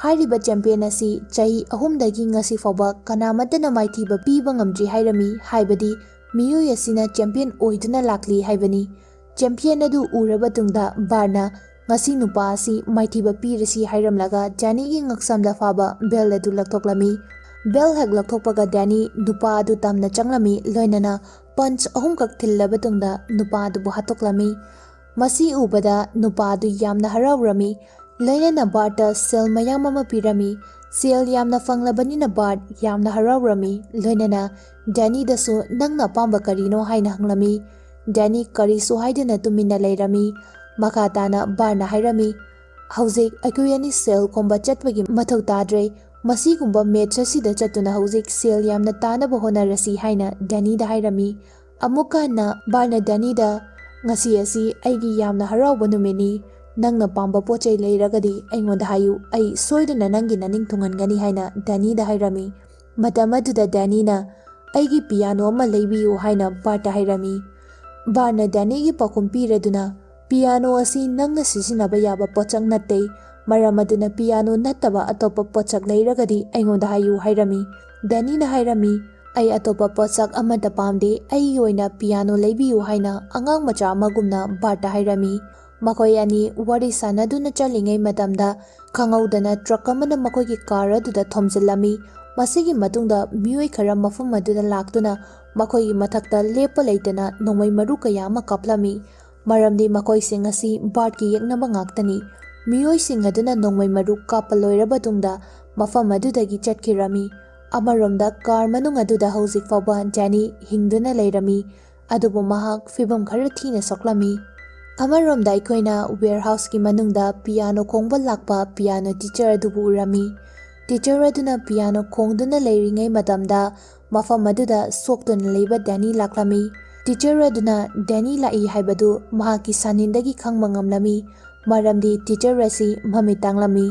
ꯍꯥꯏꯔꯤꯕ ꯆꯦꯝꯄꯤꯌꯟ ꯑꯁꯤ ꯆꯍꯤ ꯑꯍꯨꯝꯗꯒꯤ ꯉꯁꯤ ꯐꯥꯎꯕ ꯀꯅꯥꯃꯠꯇꯅ ꯃꯥꯏꯊꯤꯕ ꯄꯤꯕ ꯉꯝꯗ꯭ꯔꯤ ꯍꯥꯏꯔꯝꯃꯤ, ꯍꯥꯏꯕꯗꯤ ꯃꯤꯑꯣꯏ ꯑꯁꯤꯅ ꯆꯦꯝꯄꯤꯌꯟ ꯑꯣꯏꯗꯨꯅ ꯂꯥꯛꯂꯤ ꯍꯥꯏꯕꯅꯤ꯫ ꯆꯦꯝꯄꯤꯌꯟ ꯑꯗꯨ ꯎꯔꯕ ꯇꯨꯡꯗ ꯕꯥꯔꯅ "ꯉꯁꯤ ꯅꯨꯄꯥ ꯑꯁꯤ ꯃꯥꯏꯊꯤꯕ ꯄꯤꯔꯁꯤ" ꯍꯥꯏꯔꯝꯂꯒ ꯗꯦꯅꯤꯒꯤ ꯉꯛꯁꯝꯗ ꯐꯥꯕ ꯕꯦꯜ ꯑꯗꯨ ꯂꯧꯊꯣꯛꯂꯝꯃꯤ꯫ ꯕꯦꯜ ꯍꯦꯛ ꯂꯧꯊꯣꯛꯄꯒ ꯗꯦꯅꯤ ꯅꯨꯄꯥ ꯑꯗꯨ ꯇꯝꯅ ꯆꯪꯂꯝꯃꯤ, ꯂꯣꯏꯅꯅ ꯄꯟꯆ ꯑꯍꯨꯝꯈꯛ ꯊꯤꯜꯂꯕ ꯇꯨꯡꯗ ꯅꯨꯄꯥ ꯑꯗꯨꯕꯨ ꯍꯥꯠꯇꯣꯛꯂꯝꯃꯤ꯫ ꯃꯁꯤ ꯎꯕꯗ ꯅꯨꯄꯥ ꯑꯗꯨ ꯌꯥꯝꯅ ꯍꯔꯥꯎꯔꯝꯃꯤ, ꯂꯣꯏꯅꯅ ꯕꯥꯔꯠꯇ ꯁꯦꯜ ꯃꯌꯥꯝ ꯑꯃ ꯄꯤꯔꯝꯃꯤ꯫ ꯁꯦꯜ ꯌꯥꯝꯅ ꯐꯪꯂꯕꯅꯤꯅ ꯕꯥꯔꯠ ꯌꯥꯝꯅ ꯍꯔꯥꯎꯔꯝꯃꯤ, ꯂꯣꯏꯅꯅ ꯗꯦꯅꯤꯗꯁꯨ "ꯅꯪꯅ ꯑꯄꯥꯝꯕ ꯀꯔꯤꯅꯣ?" ꯍꯥꯏꯅ ꯍꯪꯂꯝꯃꯤ꯫ ꯗꯦꯅꯤ ꯀꯔꯤꯁꯨ ꯍꯥꯏꯗꯅ ꯇꯨꯃꯤꯟꯅ ꯂꯩꯔꯝꯃꯤ꯫ ꯃꯈꯥ ꯇꯥꯅ ꯕꯥꯔꯅ ꯍꯥꯏꯔꯝꯃꯤ, "ꯍꯧꯖꯤꯛ ꯑꯩꯈꯣꯏ ꯑꯅꯤ ꯁꯦꯜ ꯈꯣꯝꯕ ꯆꯠꯄꯒꯤ ꯃꯊꯧ ꯇꯥꯗ꯭ꯔꯦ꯫ ꯃꯁꯤꯒꯨꯝꯕ ꯃꯦꯠꯁ ꯑꯁꯤꯗ ꯆꯠꯇꯨꯅ ꯍꯧꯖꯤꯛ ꯁꯦꯜ ꯌꯥꯝꯅ ꯇꯥꯅꯕ ꯍꯣꯠꯅꯔꯁꯤ" ꯍꯥꯏꯅ ꯗꯦꯅꯤꯗ ꯍꯥꯏꯔꯝꯃꯤ꯫ ꯑꯃꯨꯛꯀ ꯍꯟꯅ ꯕꯥꯔꯅ ꯗꯦꯅꯤꯗ, "ꯉꯁꯤ ꯑꯁꯤ ꯑꯩꯒꯤ ꯌꯥꯝꯅ ꯍꯔꯥꯎꯕ ꯅꯨꯃꯤꯠꯅꯤ꯫ ꯅꯪꯅ ꯄꯥꯝꯕ ꯄꯣꯠ ꯆꯩ ꯂꯩꯔꯒꯗꯤ ꯑꯩꯉꯣꯟꯗ ꯍꯥꯏꯌꯨ, ꯑꯩ ꯁꯣꯏꯗꯅ ꯅꯪꯒꯤ ꯅꯅꯤꯡ ꯊꯨꯡꯍꯟꯒꯅꯤ" ꯍꯥꯏꯅ ꯗꯦꯅꯤꯗ ꯍꯥꯏꯔꯝꯃꯤ꯫ ꯃꯇꯝ ꯑꯗꯨꯗ ꯗꯦꯅꯤꯅ, "ꯑꯩꯒꯤ ꯄꯤꯌꯥꯅꯣ ꯑꯃ ꯂꯩꯕꯤꯌꯨ" ꯍꯥꯏꯅ ꯕꯥꯔꯠꯇ ꯍꯥꯏꯔꯝꯃꯤ꯫ ꯕꯥꯔꯅ ꯗꯦꯅꯤꯒꯤ ꯄꯥꯎꯈꯨꯝ ꯄꯤꯔꯗꯨꯅ, "ꯄꯤꯌꯥꯅꯣ ꯑꯁꯤ ꯅꯪꯅ ꯁꯤꯖꯤꯟꯅꯕ ꯌꯥꯕ ꯄꯣꯠꯁꯛ ꯅꯠꯇꯦ, ꯃꯔꯝ ꯑꯗꯨꯅ ꯄꯤꯌꯥꯅꯣ ꯅꯠꯇꯕ ꯑꯇꯣꯞꯄ ꯄꯣꯠꯁꯛ ꯂꯩꯔꯒꯗꯤ ꯑꯩꯉꯣꯟꯗ ꯍꯥꯏꯌꯨ" ꯍꯥꯏꯔꯝꯃꯤ꯫ ꯗꯦꯅꯤꯅ ꯍꯥꯏꯔꯝꯃꯤ, "ꯑꯩ ꯑꯇꯣꯞꯄ ꯄꯣꯠꯁꯛ ꯑꯃꯠꯇ ꯄꯥꯝꯗꯦ, ꯑꯩꯒꯤ ꯑꯣꯏꯅ ꯄꯤꯌꯥꯅꯣ ꯂꯩꯕꯤꯌꯨ" ꯍꯥꯏꯅ ꯑꯉꯥꯡ ꯃꯆꯥ ꯑꯃꯒꯨꯝꯅ ꯕꯥꯔꯠꯇ ꯍꯥꯏꯔꯝꯃꯤ꯫ ꯃꯈꯣꯏ ꯑꯅꯤ ꯋꯥꯔꯤ ꯁꯥꯟꯅꯗꯨꯅ ꯆꯠꯂꯤꯉꯩ ꯃꯇꯝꯗ ꯈꯪꯍꯧꯗꯅ ꯇ꯭ꯔꯛ ꯑꯃꯅ ꯃꯈꯣꯏꯒꯤ ꯀꯥꯔ ꯑꯗꯨꯗ ꯊꯣꯝꯖꯤꯜꯂꯝꯃꯤ꯫ ꯃꯁꯤꯒꯤ ꯃꯇꯨꯡꯗ ꯃꯤꯑꯣꯏ ꯈꯔ ꯃꯐꯝ ꯑꯗꯨꯗ ꯂꯥꯛꯇꯨꯅ ꯃꯈꯣꯏꯒꯤ ꯃꯊꯛꯇ ꯂꯦꯞꯄ ꯂꯩꯇꯅ ꯅꯣꯡꯃꯩ ꯃꯔꯨ ꯀꯌꯥ ꯑꯃ ꯀꯥꯞꯂꯝꯃꯤ꯫ ꯃꯔꯝꯗꯤ ꯃꯈꯣꯏꯁꯤꯡ ꯑꯁꯤ ꯕꯥꯔꯠꯀꯤ ꯌꯦꯛꯅꯕ ꯉꯥꯛꯇꯅꯤ꯫ ꯃꯤꯑꯣꯏꯁꯤꯡ ꯑꯗꯨꯅ ꯅꯣꯡꯃꯩ ꯃꯔꯨ ꯀꯥꯞꯄ ꯂꯣꯏꯔꯕ ꯇꯨꯡꯗ ꯃꯐꯝ ꯑꯗꯨꯗꯒꯤ ꯆꯠꯈꯤꯔꯝꯃꯤ꯫ ꯑꯃꯔꯣꯝꯗ ꯀꯥꯔ ꯃꯅꯨꯡ ꯑꯗꯨꯗ ꯍꯧꯖꯤꯛ ꯐꯥꯎꯕ ꯗꯦꯅꯤ ꯍꯤꯡꯗꯨꯅ ꯂꯩꯔꯝꯃꯤ, ꯑꯗꯨꯕꯨ ꯃꯍꯥꯛ ꯐꯤꯕꯝ ꯈꯔ ꯊꯤꯅ ꯁꯣꯛꯂꯝꯃꯤ꯫ ꯑꯃꯔꯣꯝꯗ ꯑꯩꯈꯣꯏꯅ ꯋꯦꯌꯔꯍꯥꯎꯁꯀꯤ ꯃꯅꯨꯡꯗ ꯄꯤꯌꯥꯅꯣ ꯈꯣꯡꯕ ꯂꯥꯛꯄ ꯄꯤꯌꯥꯅꯣ ꯇꯤꯆꯔ ꯑꯗꯨꯕꯨ ꯎꯔꯝꯃꯤ꯫ ꯇꯤꯆꯔ ꯑꯗꯨꯅ ꯄꯤꯌꯥꯅꯣ ꯈꯣꯡꯗꯨꯅ ꯂꯩꯔꯤꯉꯩ ꯃꯇꯝꯗ ꯃꯐꯝ ꯑꯗꯨꯗ ꯁꯣꯛꯇꯨꯅ ꯂꯩꯕ ꯗꯦꯅꯤ ꯂꯥꯛꯂꯝꯃꯤ꯫ ꯇꯤꯆꯔ ꯑꯗꯨꯅ ꯗꯦꯅꯤ ꯂꯥꯛꯏ ꯍꯥꯏꯕꯗꯨ ꯃꯍꯥꯛꯀꯤ ꯁꯥꯅꯤꯟꯗꯒꯤ ꯈꯪꯕ ꯉꯝꯂꯝꯃꯤ, ꯃꯔꯝꯗꯤ ꯇꯤꯆꯔ ꯑꯁꯤ ꯃꯃꯤꯠ ꯇꯥꯡꯂꯝꯃꯤ꯫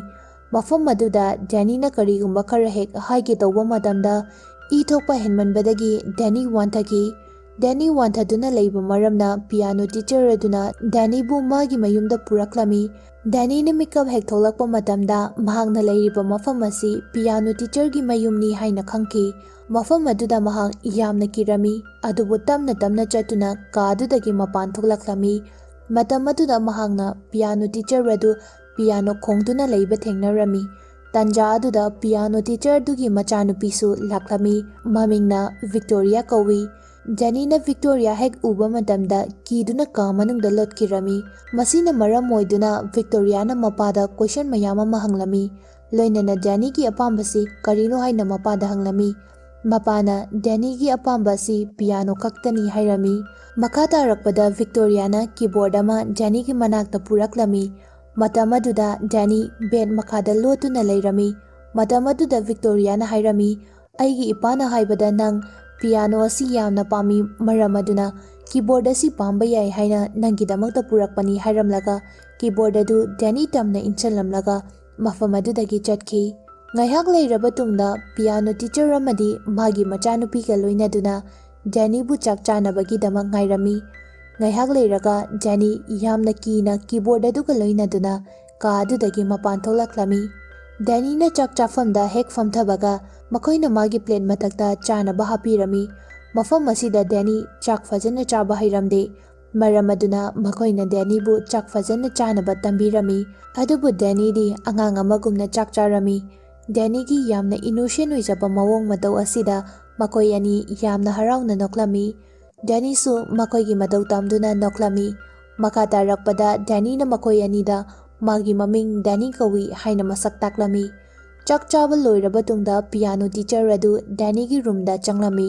ꯃꯐꯝ ꯑꯗꯨꯗ ꯗꯦꯅꯤꯅ ꯀꯔꯤꯒꯨꯝꯕ ꯈꯔ ꯍꯦꯛ ꯍꯥꯏꯒꯦ ꯇꯧꯕ ꯃꯇꯝꯗ ꯏ ꯊꯣꯛꯄ ꯍꯦꯟꯃꯟꯕꯗꯒꯤ ꯗꯦꯅꯤ ꯋꯥꯟꯊꯈꯤ꯫ ꯗꯦꯅꯤ ꯋꯥꯟꯊꯗꯨꯅ ꯂꯩꯕ ꯃꯔꯝꯅ ꯄꯤꯌꯥꯅꯣ ꯇꯤꯆꯔ ꯑꯗꯨꯅ ꯗꯦꯅꯤꯕꯨ ꯃꯥꯒꯤ ꯃꯌꯨꯝꯗ ꯄꯨꯔꯛꯂꯝꯃꯤ꯫ ꯗꯦꯅꯤꯅ ꯃꯤꯀꯞ ꯍꯦꯛ ꯊꯣꯛꯂꯛꯄ ꯃꯇꯝꯗ ꯃꯍꯥꯛꯅ ꯂꯩꯔꯤꯕ ꯃꯐꯝ ꯑꯁꯤ ꯄꯤꯌꯥꯅꯣ ꯇꯤꯆꯔꯒꯤ ꯃꯌꯨꯝꯅꯤ ꯍꯥꯏꯅ ꯈꯪꯈꯤ꯫ ꯃꯐꯝ ꯑꯗꯨꯗ ꯃꯍꯥꯛ ꯌꯥꯝꯅ ꯀꯤꯔꯝꯃꯤ, ꯑꯗꯨꯕꯨ ꯇꯞꯅ ꯇꯞꯅ ꯆꯠꯇꯨꯅ ꯀꯥ ꯑꯗꯨꯗꯒꯤ ꯃꯄꯥꯟ ꯊꯣꯛꯂꯛꯂꯝꯃꯤ꯫ ꯃꯇꯝ ꯑꯗꯨꯗ ꯃꯍꯥꯛꯅ ꯄꯤꯌꯥꯅꯣ ꯇꯤꯆꯔ ꯑꯗꯨ ꯄꯤꯌꯥꯅꯣ ꯈꯣꯡꯗꯨꯅ ꯂꯩꯕ ꯊꯦꯡꯅꯔꯝꯃꯤ꯫ ꯇꯥꯟꯖꯥ ꯑꯗꯨꯗ ꯄꯤꯌꯥꯅꯣ ꯇꯤꯆꯔ ꯑꯗꯨꯒꯤ ꯃꯆꯥꯅꯨꯄꯤꯁꯨ ꯂꯥꯛꯂꯝꯃꯤ꯫ ꯃꯃꯤꯡꯅ ꯚꯤꯛꯇꯣꯔꯤꯌꯥ ꯀꯧꯏ꯫ ꯗꯦꯅꯤꯅ ꯚꯤꯛꯇꯣꯔꯤꯌꯥ ꯍꯦꯛ ꯎꯕ ꯃꯇꯝꯗ ꯀꯤꯗꯨꯅ ꯀꯥ ꯃꯅꯨꯡꯗ ꯂꯣꯠꯈꯤꯔꯝꯃꯤ꯫ ꯃꯁꯤꯅ ꯃꯔꯝ ꯑꯣꯏꯗꯨꯅ ꯚꯤꯛꯇꯣꯔꯤꯌꯥꯅ ꯃꯄꯥꯗ ꯀꯣꯏꯁꯟ ꯃꯌꯥꯝ ꯑꯃ ꯍꯪꯂꯝꯃꯤ꯫ ꯂꯣꯏꯅꯅ ꯗꯦꯅꯤꯒꯤ ꯑꯄꯥꯝꯕꯁꯤ ꯀꯔꯤꯅꯣ ꯍꯥꯏꯅ ꯃꯄꯥꯗ ꯍꯪꯂꯝꯃꯤ꯫ ꯃꯄꯥꯅ ꯗꯦꯅꯤꯒꯤ ꯑꯄꯥꯝꯕ ꯑꯁꯤ ꯄꯤꯌꯥꯅꯣ ꯈꯛꯇꯅꯤ ꯍꯥꯏꯔꯝꯃꯤ꯫ ꯃꯈꯥ ꯇꯥꯔꯛꯄꯗ ꯚꯤꯛꯇꯣꯔꯤꯌꯥꯅ ꯀꯤꯕꯣꯔꯗ ꯑꯃ ꯗꯦꯅꯤꯒꯤ ꯃꯅꯥꯛꯇ ꯄꯨꯔꯛꯂꯝꯃꯤ꯫ ꯃꯇꯝ ꯑꯗꯨꯗ ꯗꯦꯅꯤ ꯕꯦꯗ ꯃꯈꯥꯗ ꯂꯣꯠꯇꯨꯅ ꯂꯩꯔꯝꯃꯤ꯫ ꯃꯇꯝ ꯑꯗꯨꯗ ꯚꯤꯛꯇꯣꯔꯤꯌꯥꯅ ꯍꯥꯏꯔꯝꯃꯤ, "ꯑꯩꯒꯤ ꯏꯄꯥꯅ ꯍꯥꯏꯕꯗ ꯅꯪ ꯄꯤꯌꯥꯅꯣ ꯑꯁꯤ ꯌꯥꯝꯅ ꯄꯥꯝꯃꯤ, ꯃꯔꯝ ꯑꯗꯨꯅ ꯀꯤꯕꯣꯔꯗ ꯑꯁꯤ ꯄꯥꯝꯕ ꯌꯥꯏ ꯍꯥꯏꯅ ꯅꯪꯒꯤꯗꯃꯛꯇ ꯄꯨꯔꯛꯄꯅꯤ" ꯍꯥꯏꯔꯝꯂꯒ ꯀꯤꯕꯣꯔꯗ ꯑꯗꯨ ꯗꯦꯅꯤ ꯇꯝꯅ ꯏꯟꯁꯤꯜꯂꯝꯂꯒ ꯃꯐꯝ ꯑꯗꯨꯗꯒꯤ ꯆꯠꯈꯤ꯫ ꯉꯥꯏꯍꯥꯛ ꯂꯩꯔꯕ ꯇꯨꯡꯗ ꯄꯤꯌꯥꯅꯣ ꯇꯤꯆꯔ ꯑꯃꯗꯤ ꯃꯥꯒꯤ ꯃꯆꯥꯅꯨꯄꯤꯒ ꯂꯣꯏꯅꯗꯨꯅ ꯗꯦꯅꯤꯕꯨ ꯆꯥꯛ ꯆꯥꯅꯕꯒꯤꯗꯃꯛ ꯉꯥꯏꯔꯝꯃꯤ꯫ ꯉꯥꯏꯍꯥꯛ ꯂꯩꯔꯒ ꯗꯦꯅꯤ ꯌꯥꯝꯅ ꯀꯤꯅ ꯀꯤꯕꯣꯔꯗ ꯑꯗꯨꯒ ꯂꯣꯏꯅꯗꯨꯅ ꯀꯥ ꯑꯗꯨꯗꯒꯤ ꯃꯄꯥꯟ ꯊꯣꯛꯂꯛꯂꯝꯃꯤ꯫ ꯗꯦꯅꯤꯅ ꯆꯥꯛ ꯆꯥꯐꯝꯗ ꯍꯦꯛ ꯐꯝꯊꯕꯒ ꯃꯈꯣꯏꯅ ꯃꯥꯒꯤ ꯄ꯭ꯂꯦꯠ ꯃꯊꯛꯇ ꯆꯥꯅꯕ ꯍꯥꯞꯄꯤꯔꯝꯃꯤ꯫ ꯃꯐꯝ ꯑꯁꯤꯗ ꯗꯦꯅꯤ ꯆꯥꯛ ꯐꯖꯅ ꯆꯥꯕ ꯍꯩꯔꯝꯗꯦ꯫ ꯃꯔꯝ ꯑꯗꯨꯅ ꯃꯈꯣꯏꯅ ꯗꯦꯅꯤꯕꯨ ꯆꯥꯛ ꯐꯖꯅ ꯆꯥꯅꯕ ꯇꯝꯕꯤꯔꯝꯃꯤ꯫ ꯑꯗꯨꯕꯨ ꯗꯦꯅꯤꯗꯤ ꯑꯉꯥꯡ ꯑꯃꯒꯨꯝꯅ ꯆꯥꯛ ꯆꯥꯔꯝꯃꯤ꯫ ꯗꯦꯅꯤꯒꯤ ꯌꯥꯝꯅ ꯏꯅꯣꯁꯦꯟ ꯑꯣꯏꯖꯕ ꯃꯑꯣꯡ ꯃꯇꯧ ꯑꯁꯤꯗ ꯃꯈꯣꯏ ꯑꯅꯤ ꯌꯥꯝꯅ ꯍꯔꯥꯎꯅ ꯅꯣꯛꯂꯝꯃꯤ꯫ ꯗꯦꯅꯤꯁꯨ ꯃꯈꯣꯏꯒꯤ ꯃꯇꯧ ꯇꯝꯗꯨꯅ ꯅꯣꯛꯂꯝꯃꯤ꯫ ꯃꯈꯥ ꯇꯥꯔꯛꯄꯗ ꯗꯦꯅꯤꯅ ꯃꯈꯣꯏ ꯑꯅꯤꯗ ꯃꯥꯒꯤ ꯃꯃꯤꯡ ꯗꯦꯅꯤ ꯀꯧꯏ ꯍꯥꯏꯅ ꯃꯁꯛ ꯇꯥꯛꯂꯝꯃꯤ꯫ ꯆꯥꯛ ꯆꯥꯕ ꯂꯣꯏꯔꯕ ꯇꯨꯡꯗ ꯄꯤꯌꯥꯅꯣ ꯇꯤꯆꯔ ꯑꯗꯨ ꯗꯦꯅꯤꯒꯤ ꯔꯨꯝꯗ ꯆꯪꯂꯝꯃꯤ꯫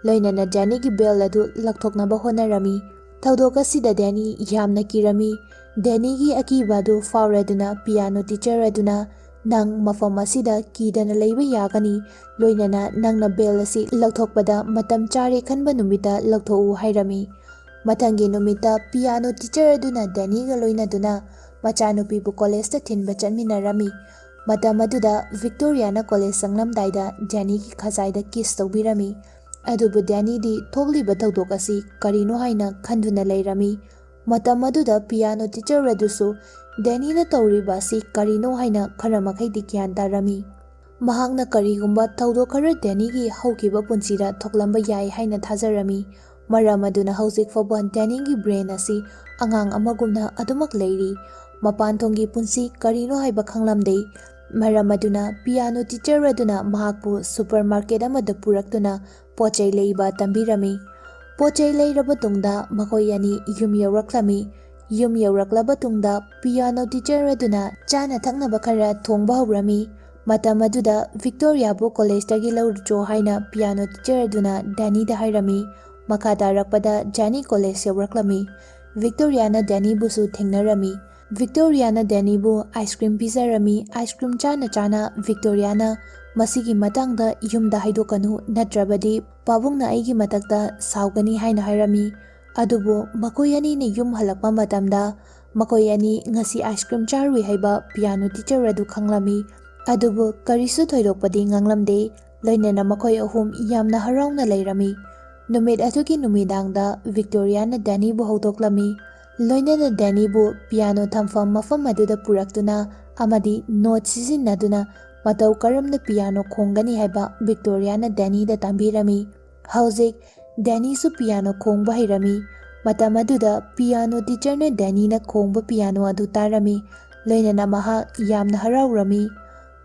ꯂꯣꯏꯅꯅ ꯗꯦꯅꯤꯒꯤ ꯕꯦꯜ ꯑꯗꯨ ꯂꯧꯊꯣꯛꯅꯕ ꯍꯣꯠꯅꯔꯝꯃꯤ꯫ ꯊꯧꯗꯣꯛ ꯑꯁꯤꯗ ꯗꯦꯅꯤ ꯌꯥꯝꯅ ꯀꯤꯔꯝꯃꯤ꯫ ꯗꯦꯅꯤꯒꯤ ꯑꯀꯤꯕ ꯑꯗꯨ ꯐꯥꯎꯔꯗꯨꯅ ꯄꯤꯌꯥꯅꯣ ꯇꯤꯆꯔ ꯑꯗꯨꯅ, "ꯅꯪ ꯃꯐꯝ ꯑꯁꯤꯗ ꯀꯤꯗꯅ ꯂꯩꯕ ꯌꯥꯒꯅꯤ, ꯂꯣꯏꯅꯅ ꯅꯪꯅ ꯕꯦꯜ ꯑꯁꯤ ꯂꯧꯊꯣꯛꯄꯗ ꯃꯇꯝ ꯆꯥꯔꯦ ꯈꯟꯕ ꯅꯨꯃꯤꯠꯇ ꯂꯧꯊꯣꯛꯎ" ꯍꯥꯏꯔꯝꯃꯤ꯫ ꯃꯊꯪꯒꯤ ꯅꯨꯃꯤꯠꯇ ꯄꯤꯌꯥꯅꯣ ꯇꯤꯆꯔ ꯑꯗꯨꯅ ꯗꯦꯅꯤꯒ ꯂꯣꯏꯅꯗꯨꯅ ꯃꯆꯥꯅꯨꯄꯤꯕꯨ ꯀꯣꯂꯦꯖꯇ ꯊꯤꯟꯕ ꯆꯠꯃꯤꯟꯅꯔꯝꯃꯤ꯫ ꯃꯇꯝ ꯑꯗꯨꯗ ꯚꯤꯛꯇꯣꯔꯤꯌꯥꯅ ꯀꯣꯂꯦꯖ ꯆꯪꯂꯝꯗꯥꯏꯗ ꯗꯦꯅꯤꯒꯤ ꯈꯖꯥꯏꯗ ꯀꯤꯁ ꯇꯧꯕꯤꯔꯝꯃꯤ꯫ ꯑꯗꯨꯕꯨ ꯗꯦꯅꯤꯗꯤ ꯊꯣꯛꯂꯤꯕ ꯊꯧꯗꯣꯛ ꯑꯁꯤ ꯀꯔꯤꯅꯣ ꯍꯥꯏꯅ ꯈꯟꯗꯨꯅ ꯂꯩꯔꯝꯃꯤ꯫ ꯃꯇꯝ ꯑꯗꯨꯗ ꯄꯤꯌꯥꯅꯣ ꯇꯤꯆꯔ ꯑꯗꯨꯁꯨ ꯗꯦꯅꯤꯅ ꯇꯧꯔꯤꯕ ꯑꯁꯤ ꯀꯔꯤꯅꯣ ꯍꯥꯏꯅ ꯈꯔ ꯃꯈꯩꯗꯤ ꯒ꯭ꯌꯥꯟ ꯇꯥꯔꯝꯃꯤ꯫ ꯃꯍꯥꯛꯅ ꯀꯔꯤꯒꯨꯝꯕ ꯊꯧꯗꯣꯛ ꯈꯔ ꯗꯦꯅꯤꯒꯤ ꯍꯧꯈꯤꯕ ꯄꯨꯟꯁꯤꯗ ꯊꯣꯛꯂꯝꯕ ꯌꯥꯏ ꯍꯥꯏꯅ ꯊꯥꯖꯔꯝꯃꯤ꯫ ꯃꯔꯝ ꯑꯗꯨꯅ ꯍꯧꯖꯤꯛ ꯐꯥꯎꯕ ꯗꯦꯅꯤꯒꯤ brain ꯑꯁꯤ ꯑꯉꯥꯡ ꯑꯃꯒꯨꯝꯅ ꯑꯗꯨꯃꯛ ꯂꯩꯔꯤ꯫ ꯃꯄꯥꯟ ꯊꯣꯡꯒꯤ ꯄꯨꯟꯁꯤ ꯀꯔꯤꯅꯣ ꯍꯥꯏꯕ ꯈꯪꯂꯝꯗꯦ꯫ ꯃꯔꯝ ꯑꯗꯨꯅ piano teacher ꯑꯗꯨꯅ ꯃꯍꯥꯛꯄꯨ supermarket ꯑꯃꯗ ꯄꯨꯔꯛꯇꯨꯅ ꯄꯣꯠ ꯆꯩ ꯂꯩꯕ ꯇꯝꯕꯤꯔꯝꯃꯤ꯫ ꯄꯣꯠ ꯆꯩ ꯂꯩꯔꯕ ꯇꯨꯡꯗ ꯃꯈꯣꯏ ꯑꯅꯤ ꯌꯨꯝ ꯌꯧꯔꯛꯂꯝꯃꯤ꯫ ꯌꯨꯝ ꯌꯧꯔꯛꯂꯕ ꯇꯨꯡꯗ piano teacher ꯑꯗꯨꯅ ꯆꯥꯅ ꯊꯛꯅꯕ ꯈꯔ ꯊꯣꯡꯕ ꯍꯧꯔꯝꯃꯤ꯫ ꯃꯇꯝ ꯑꯗꯨꯗ ꯚꯤꯛꯇꯣꯔꯤꯌꯥꯕꯨ ꯀꯣꯂꯦꯖꯇꯒꯤ ꯂꯧꯔꯨꯆꯣ ꯍꯥꯏꯅ piano teacher ꯑꯗꯨꯅ ꯗꯦꯅꯤꯗ ꯍꯥꯏꯔꯝꯃꯤ꯫ ꯃꯈꯥ ꯇꯥꯔꯛꯄꯗ ꯗꯦꯅꯤ ꯀꯣꯂꯦꯖ ꯌꯧꯔꯛꯂꯝꯃꯤ꯫ ꯚꯤꯛꯇꯣꯔꯤꯌꯥꯅ ꯗꯦꯅꯤꯕꯨꯁꯨ ꯊꯦꯡꯅꯔꯝꯃꯤ꯫ ꯚꯤꯛꯇꯣꯔꯤꯌꯥꯅ ꯗꯦꯅꯤꯕꯨ ice cream ꯄꯤꯖꯔꯝꯃꯤ꯫ Ice cream ꯆꯥꯅ ꯆꯥꯅ ꯚꯤꯛꯇꯣꯔꯤꯌꯥꯅ ꯃꯁꯤꯒꯤ ꯃꯇꯥꯡꯗ ꯌꯨꯝꯗ ꯍꯥꯏꯗꯣꯛꯀꯅꯨ, ꯅꯠꯇ꯭ꯔꯕꯗꯤ ꯄꯥꯕꯨꯡꯅ ꯑꯩꯒꯤ ꯃꯊꯛꯇ ꯁꯥꯎꯒꯅꯤ ꯍꯥꯏꯅ ꯍꯥꯏꯔꯝꯃꯤ꯫ ꯑꯗꯨꯕꯨ ꯃꯈꯣꯏ ꯑꯅꯤꯅ ꯌꯨꯝ ꯍꯜꯂꯛꯄ ꯃꯇꯝꯗ ꯃꯈꯣꯏ ꯑꯅꯤ ꯉꯁꯤ ice cream ꯆꯥꯔꯨꯏ ꯍꯥꯏꯕ piano teacher ꯑꯗꯨ ꯈꯪꯂꯝꯃꯤ꯫ ꯑꯗꯨꯕꯨ ꯀꯔꯤꯁꯨ ꯊꯣꯏꯗꯣꯛꯄꯗꯤ ꯉꯥꯡꯂꯝꯗꯦ꯫ ꯂꯣꯏꯅꯅ ꯃꯈꯣꯏ ꯑꯍꯨꯝ ꯌꯥꯝꯅ ꯍꯔꯥꯎꯅ ꯂꯩꯔꯝꯃꯤ꯫ ꯅꯨꯃꯤꯠ ꯑꯗꯨꯒꯤ ꯅꯨꯃꯤꯗꯥꯡꯗ ꯚꯤꯛꯇꯣꯔꯤꯌꯥꯅ ꯗꯦꯅꯤꯕꯨ ꯍꯧꯗꯣꯛꯂꯝꯃꯤ꯫ ꯂꯣꯏꯅꯅ ꯗꯦꯅꯤꯕꯨ piano ꯊꯝꯐꯝ ꯃꯐꯝ ꯑꯗꯨꯗ ꯄꯨꯔꯛꯇꯨꯅ ꯑꯃꯗꯤ note ꯁꯤꯖꯤꯟꯅꯗꯨꯅ ꯃꯇꯧ ꯀꯔꯝꯅ piano ꯈꯣꯡꯒꯅꯤ ꯍꯥꯏꯕ ꯚꯤꯛꯇꯣꯔꯤꯌꯥꯅ ꯗꯦꯅꯤꯗ ꯇꯝꯕꯤꯔꯝꯃꯤ꯫ ꯍꯧꯖꯤꯛ ꯗꯦꯅꯤꯁꯨ piano ꯈꯣꯡꯕ ꯍꯩꯔꯝꯃꯤ꯫ ꯃꯇꯝ ꯑꯗꯨꯗ piano teacherꯅ ꯗꯦꯅꯤꯅ ꯈꯣꯡꯕ piano ꯑꯗꯨ ꯇꯥꯔꯝꯃꯤ꯫ ꯂꯣꯏꯅꯅ ꯃꯍꯥꯛ ꯌꯥꯝꯅ ꯍꯔꯥꯎꯔꯝꯃꯤ꯫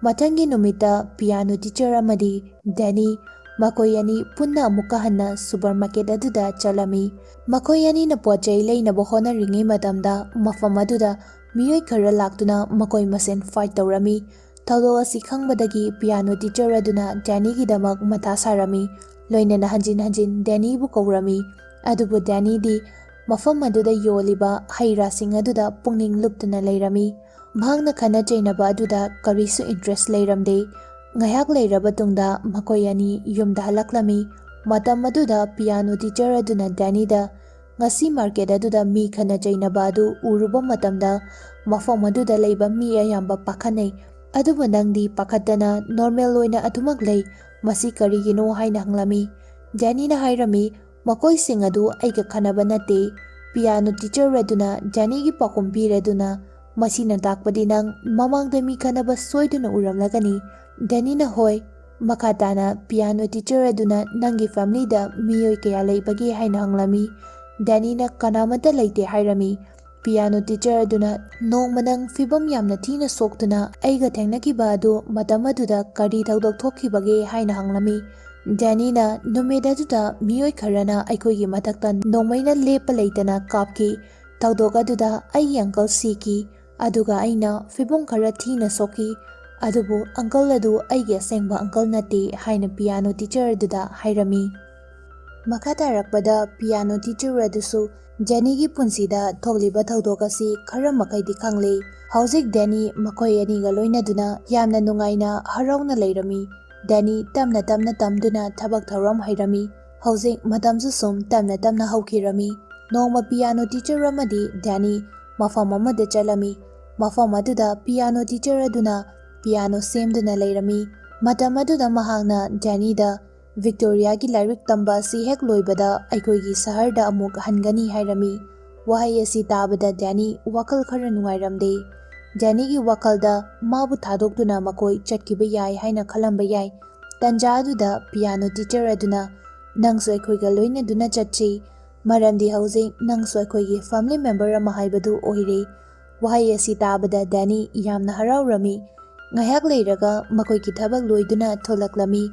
ꯃꯊꯪꯒꯤ ꯅꯨꯃꯤꯠꯇ piano teacher ꯑꯃꯗꯤ ꯗꯦꯅꯤ ꯃꯈꯣꯏ ꯑꯅꯤ ꯄꯨꯟꯅ ꯑꯃꯨꯛꯀ ꯍꯟꯅ supermarket ꯑꯗꯨꯗ ꯆꯠꯂꯝꯃꯤ꯫ ꯃꯈꯣꯏ ꯑꯅꯤꯅ ꯄꯣꯠ ꯆꯩ ꯂꯩꯅꯕ ꯍꯣꯠꯅꯔꯤꯉꯩ ꯃꯇꯝꯗ ꯃꯐꯝ ꯑꯗꯨꯗ ꯃꯤꯑꯣꯏ ꯈꯔ ꯂꯥꯛꯇꯨꯅ ꯃꯈꯣꯏ ꯃꯁꯦꯟ fight ꯇꯧꯔꯝꯃꯤ꯫ ꯊꯧꯗꯣꯛ ꯑꯁꯤ ꯈꯪꯕꯗꯒꯤ piano teacher ꯑꯗꯨꯅ ꯗꯦꯅꯤꯒꯤꯗꯃꯛ ꯃꯊꯥ ꯁꯥꯔꯝꯃꯤ꯫ ꯂꯣꯏꯅꯅ ꯍꯟꯖꯤꯟ ꯍꯟꯖꯤꯟ ꯗꯦꯅꯤꯕꯨ ꯀꯧꯔꯝꯃꯤ꯫ ꯑꯗꯨꯕꯨ ꯗꯦꯅꯤꯗꯤ ꯃꯐꯝ ꯑꯗꯨꯗ ꯌꯣꯜꯂꯤꯕ ꯍꯩ ꯔꯥꯁꯤꯡ ꯑꯗꯨꯗ ꯄꯨꯛꯅꯤꯡ ꯂꯨꯞꯇꯨꯅ ꯂꯩꯔꯝꯃꯤ꯫ ꯃꯍꯥꯛꯅ ꯈꯠꯅ ꯆꯩꯅꯕ ꯑꯗꯨꯗ ꯀꯔꯤꯁꯨ interest ꯂꯩꯔꯝꯗꯦ꯫ ꯉꯥꯏꯍꯥꯛ ꯂꯩꯔꯕ ꯇꯨꯡꯗ ꯃꯈꯣꯏ ꯑꯅꯤ ꯌꯨꯝꯗ ꯍꯜꯂꯛꯂꯝꯃꯤ꯫ ꯃꯇꯝ ꯑꯗꯨꯗ piano teacher ꯑꯗꯨꯅ ꯗꯦꯅꯤꯗ, "ꯉꯁꯤ market ꯑꯗꯨꯗ ꯃꯤ ꯈꯠꯅ ꯆꯩꯅꯕ ꯑꯗꯨ ꯎꯔꯨꯕ ꯃꯇꯝꯗ ꯃꯐꯝ ꯑꯗꯨꯗ ꯂꯩꯕ ꯃꯤ ꯑꯌꯥꯝꯕ ꯄꯥꯈꯠꯅꯩ꯫ ꯑꯗꯨꯕꯨ ꯅꯪꯗꯤ ꯄꯥꯈꯠꯇꯅ normal ꯑꯣꯏꯅ ꯑꯗꯨꯃꯛ ꯂꯩ꯫ ꯃꯁꯤ ꯀꯔꯤꯒꯤꯅꯣ?" ꯍꯥꯏꯅ ꯍꯪꯂꯝꯃꯤ꯫ ꯗꯦꯅꯤꯅ ꯍꯥꯏꯔꯝꯃꯤ, "ꯃꯈꯣꯏꯁꯤꯡ ꯑꯗꯨ ꯑꯩꯒ ꯈꯠꯅꯕ ꯅꯠꯇꯦ꯫" Piano teacher ꯑꯗꯨꯅ ꯗꯦꯅꯤꯒꯤ ꯄꯥꯎꯈꯨꯝ ꯄꯤꯔꯗꯨꯅ, "ꯃꯁꯤꯅ ꯇꯥꯛꯄꯗꯤ ꯅꯪ ꯃꯃꯥꯡꯗ ꯃꯤ ꯈꯠꯅꯕ ꯁꯣꯏꯗꯅ ꯎꯔꯝꯂꯒꯅꯤ꯫" ꯗꯦꯅꯤꯅ, "ꯍꯣꯏ, ꯃꯈꯥ ꯇꯥꯅ ꯄꯤꯌꯥꯅꯣ ꯇꯤꯆꯔ ꯑꯗꯨꯅ ꯅꯪꯒꯤ ꯐꯦꯃꯤꯂꯤꯗ ꯃꯤꯑꯣꯏ ꯀꯌꯥ ꯂꯩꯕꯒꯦ ꯍꯥꯏꯅ ꯍꯪꯂꯝꯃꯤ꯫ ꯗꯦꯅꯤꯅ ꯀꯅꯥꯃꯠꯇ ꯂꯩꯇꯦ ꯍꯥꯏꯔꯝꯃꯤ꯫ ꯄꯤꯌꯥꯅꯣ ꯇꯤꯆꯔ ꯑꯗꯨꯅ ꯅꯣꯡꯃ ꯅꯪ ꯐꯤꯕꯝ ꯌꯥꯝꯅ ꯊꯤꯅ ꯁꯣꯛꯇꯨꯅ ꯑꯩꯒ ꯊꯦꯡꯅꯈꯤꯕ ꯑꯗꯨ ꯃꯇꯝ ꯑꯗꯨꯗ ꯀꯔꯤ ꯊꯧꯗꯣꯛ ꯊꯣꯛꯈꯤꯕꯒꯦ ꯍꯥꯏꯅ ꯍꯪꯂꯝꯃꯤ꯫ ꯗꯦꯅꯤꯅ ꯅꯨꯃꯤꯠ ꯑꯗꯨꯗ ꯃꯤꯑꯣꯏ ꯈꯔꯅ ꯑꯩꯈꯣꯏꯒꯤ ꯃꯊꯛꯇ ꯅꯣꯡꯃꯩꯅ ꯂꯦꯞꯄ ꯂꯩꯇꯅ ꯀꯥꯞꯈꯤ꯫ ꯊꯧꯗꯣꯛ ꯑꯗꯨꯗ ꯑꯩꯒꯤ ꯑꯪꯀꯜ ꯁꯤꯈꯤ, ꯑꯗꯨꯒ ꯑꯩꯅ ꯐꯤꯕꯝ ꯈꯔ ꯊꯤꯅ ꯁꯣꯛꯈꯤ꯫ ꯑꯗꯨꯕꯨ ꯑꯪꯀꯜ ꯑꯗꯨ ꯑꯩꯒꯤ ꯑꯁꯦꯡꯕ ꯑꯪꯀꯜ ꯅꯠꯇꯦ ꯍꯥꯏꯅ ꯄꯤꯌꯥꯅꯣ ꯇꯤꯆꯔ ꯑꯗꯨꯗ ꯍꯥꯏꯔꯝꯃꯤ꯫ ꯃꯈꯥ ꯇꯥꯔꯛꯄꯗ ꯄꯤꯌꯥꯅꯣ ꯇꯤꯆꯔ ꯑꯗꯨꯁꯨ ꯖꯦꯅꯤꯒꯤ ꯄꯨꯟꯁꯤꯗ ꯊꯣꯛꯂꯤꯕ ꯊꯧꯗꯣꯛ ꯑꯁꯤ ꯈꯔ ꯃꯈꯩꯗꯤ ꯈꯪꯂꯦ꯫ ꯍꯧꯖꯤꯛ ꯗꯦꯅꯤ ꯃꯈꯣꯏ ꯑꯅꯤꯒ ꯂꯣꯏꯅꯗꯨꯅ ꯌꯥꯝꯅ ꯅꯨꯡꯉꯥꯏꯅ ꯍꯔꯥꯎꯅ ꯂꯩꯔꯝꯃꯤ꯫ ꯗꯦꯅꯤ ꯇꯞꯅ ꯇꯞꯅ ꯇꯝꯗꯨꯅ ꯊꯕꯛ ꯊꯧꯔꯝ ꯍꯩꯔꯝꯃꯤ꯫ ꯍꯧꯖꯤꯛ ꯃꯇꯝꯁꯨ ꯁꯨꯝ ꯇꯞꯅ ꯇꯞꯅ ꯍꯧꯈꯤꯔꯝꯃꯤ꯫ ꯅꯣꯡꯃ ꯄꯤꯌꯥꯅꯣ ꯇꯤꯆꯔ ꯑꯃꯗꯤ ꯗꯦꯅꯤ ꯃꯐꯝ ꯑꯃꯗ ꯆꯠꯂꯝꯃꯤ꯫ ꯃꯐꯝ ꯑꯗꯨꯗ ꯄꯤꯌꯥꯅꯣ ꯇꯤꯆꯔ ꯑꯗꯨꯅ ꯄꯤꯌꯥꯅꯣ ꯁꯦꯝꯗꯨꯅ ꯂꯩꯔꯝꯃꯤ꯫ ꯃꯇꯝ ꯑꯗꯨꯗ ꯃꯍꯥꯛꯅ ꯗꯦꯅꯤꯗ, "ꯚꯤꯛꯇꯣꯔꯤꯌꯥꯒꯤ ꯂꯥꯏꯔꯤꯛ ꯇꯝꯕ ꯑꯁꯤ ꯍꯦꯛ ꯂꯣꯏꯕꯗ ꯑꯩꯈꯣꯏꯒꯤ ꯁꯍꯔꯗ ꯑꯃꯨꯛ ꯍꯟꯒꯅꯤ" ꯍꯥꯏꯔꯝꯃꯤ꯫ ꯋꯥꯍꯩ ꯑꯁꯤ ꯇꯥꯕꯗ ꯗꯦꯅꯤ ꯋꯥꯈꯜ ꯈꯔ ꯅꯨꯡꯉꯥꯏꯔꯝꯗꯦ꯫ ꯗꯦꯅꯤꯒꯤ ꯋꯥꯈꯜꯗ ꯃꯥꯕꯨ ꯊꯥꯗꯣꯛꯇꯨꯅ ꯃꯈꯣꯏ ꯆꯠꯈꯤꯕ ꯌꯥꯏ ꯍꯥꯏꯅ ꯈꯜꯂꯝꯕ ꯌꯥꯏ꯫ ꯇꯟꯖꯥ ꯑꯗꯨꯗ ꯄꯤꯌꯥꯅꯣ ꯇꯤꯆꯔ ꯑꯗꯨꯅ, "ꯅꯪꯁꯨ ꯑꯩꯈꯣꯏꯒ ꯂꯣꯏꯅꯗꯨꯅ ꯆꯠꯁꯤ, ꯃꯔꯝꯗꯤ ꯍꯧꯖꯤꯛ ꯅꯪꯁꯨ ꯑꯩꯈꯣꯏꯒꯤ ꯐꯦꯃꯤꯂꯤ ꯃꯦꯝꯕꯔ ꯑꯃ ꯍꯥꯏꯕꯗꯨ ꯑꯣꯏꯔꯦ"꯫ ꯋꯥꯍꯩ ꯑꯁꯤ ꯇꯥꯕꯗ ꯗꯦꯅꯤ ꯌꯥꯝꯅ ꯍꯔꯥꯎꯔꯝꯃꯤ꯫ ꯉꯥꯏꯍꯥꯛ ꯂꯩꯔꯒ ꯃꯈꯣꯏꯒꯤ ꯊꯕꯛ ꯂꯣꯏꯗꯨꯅ ꯊꯣꯛꯂꯛꯂꯝꯃꯤ꯫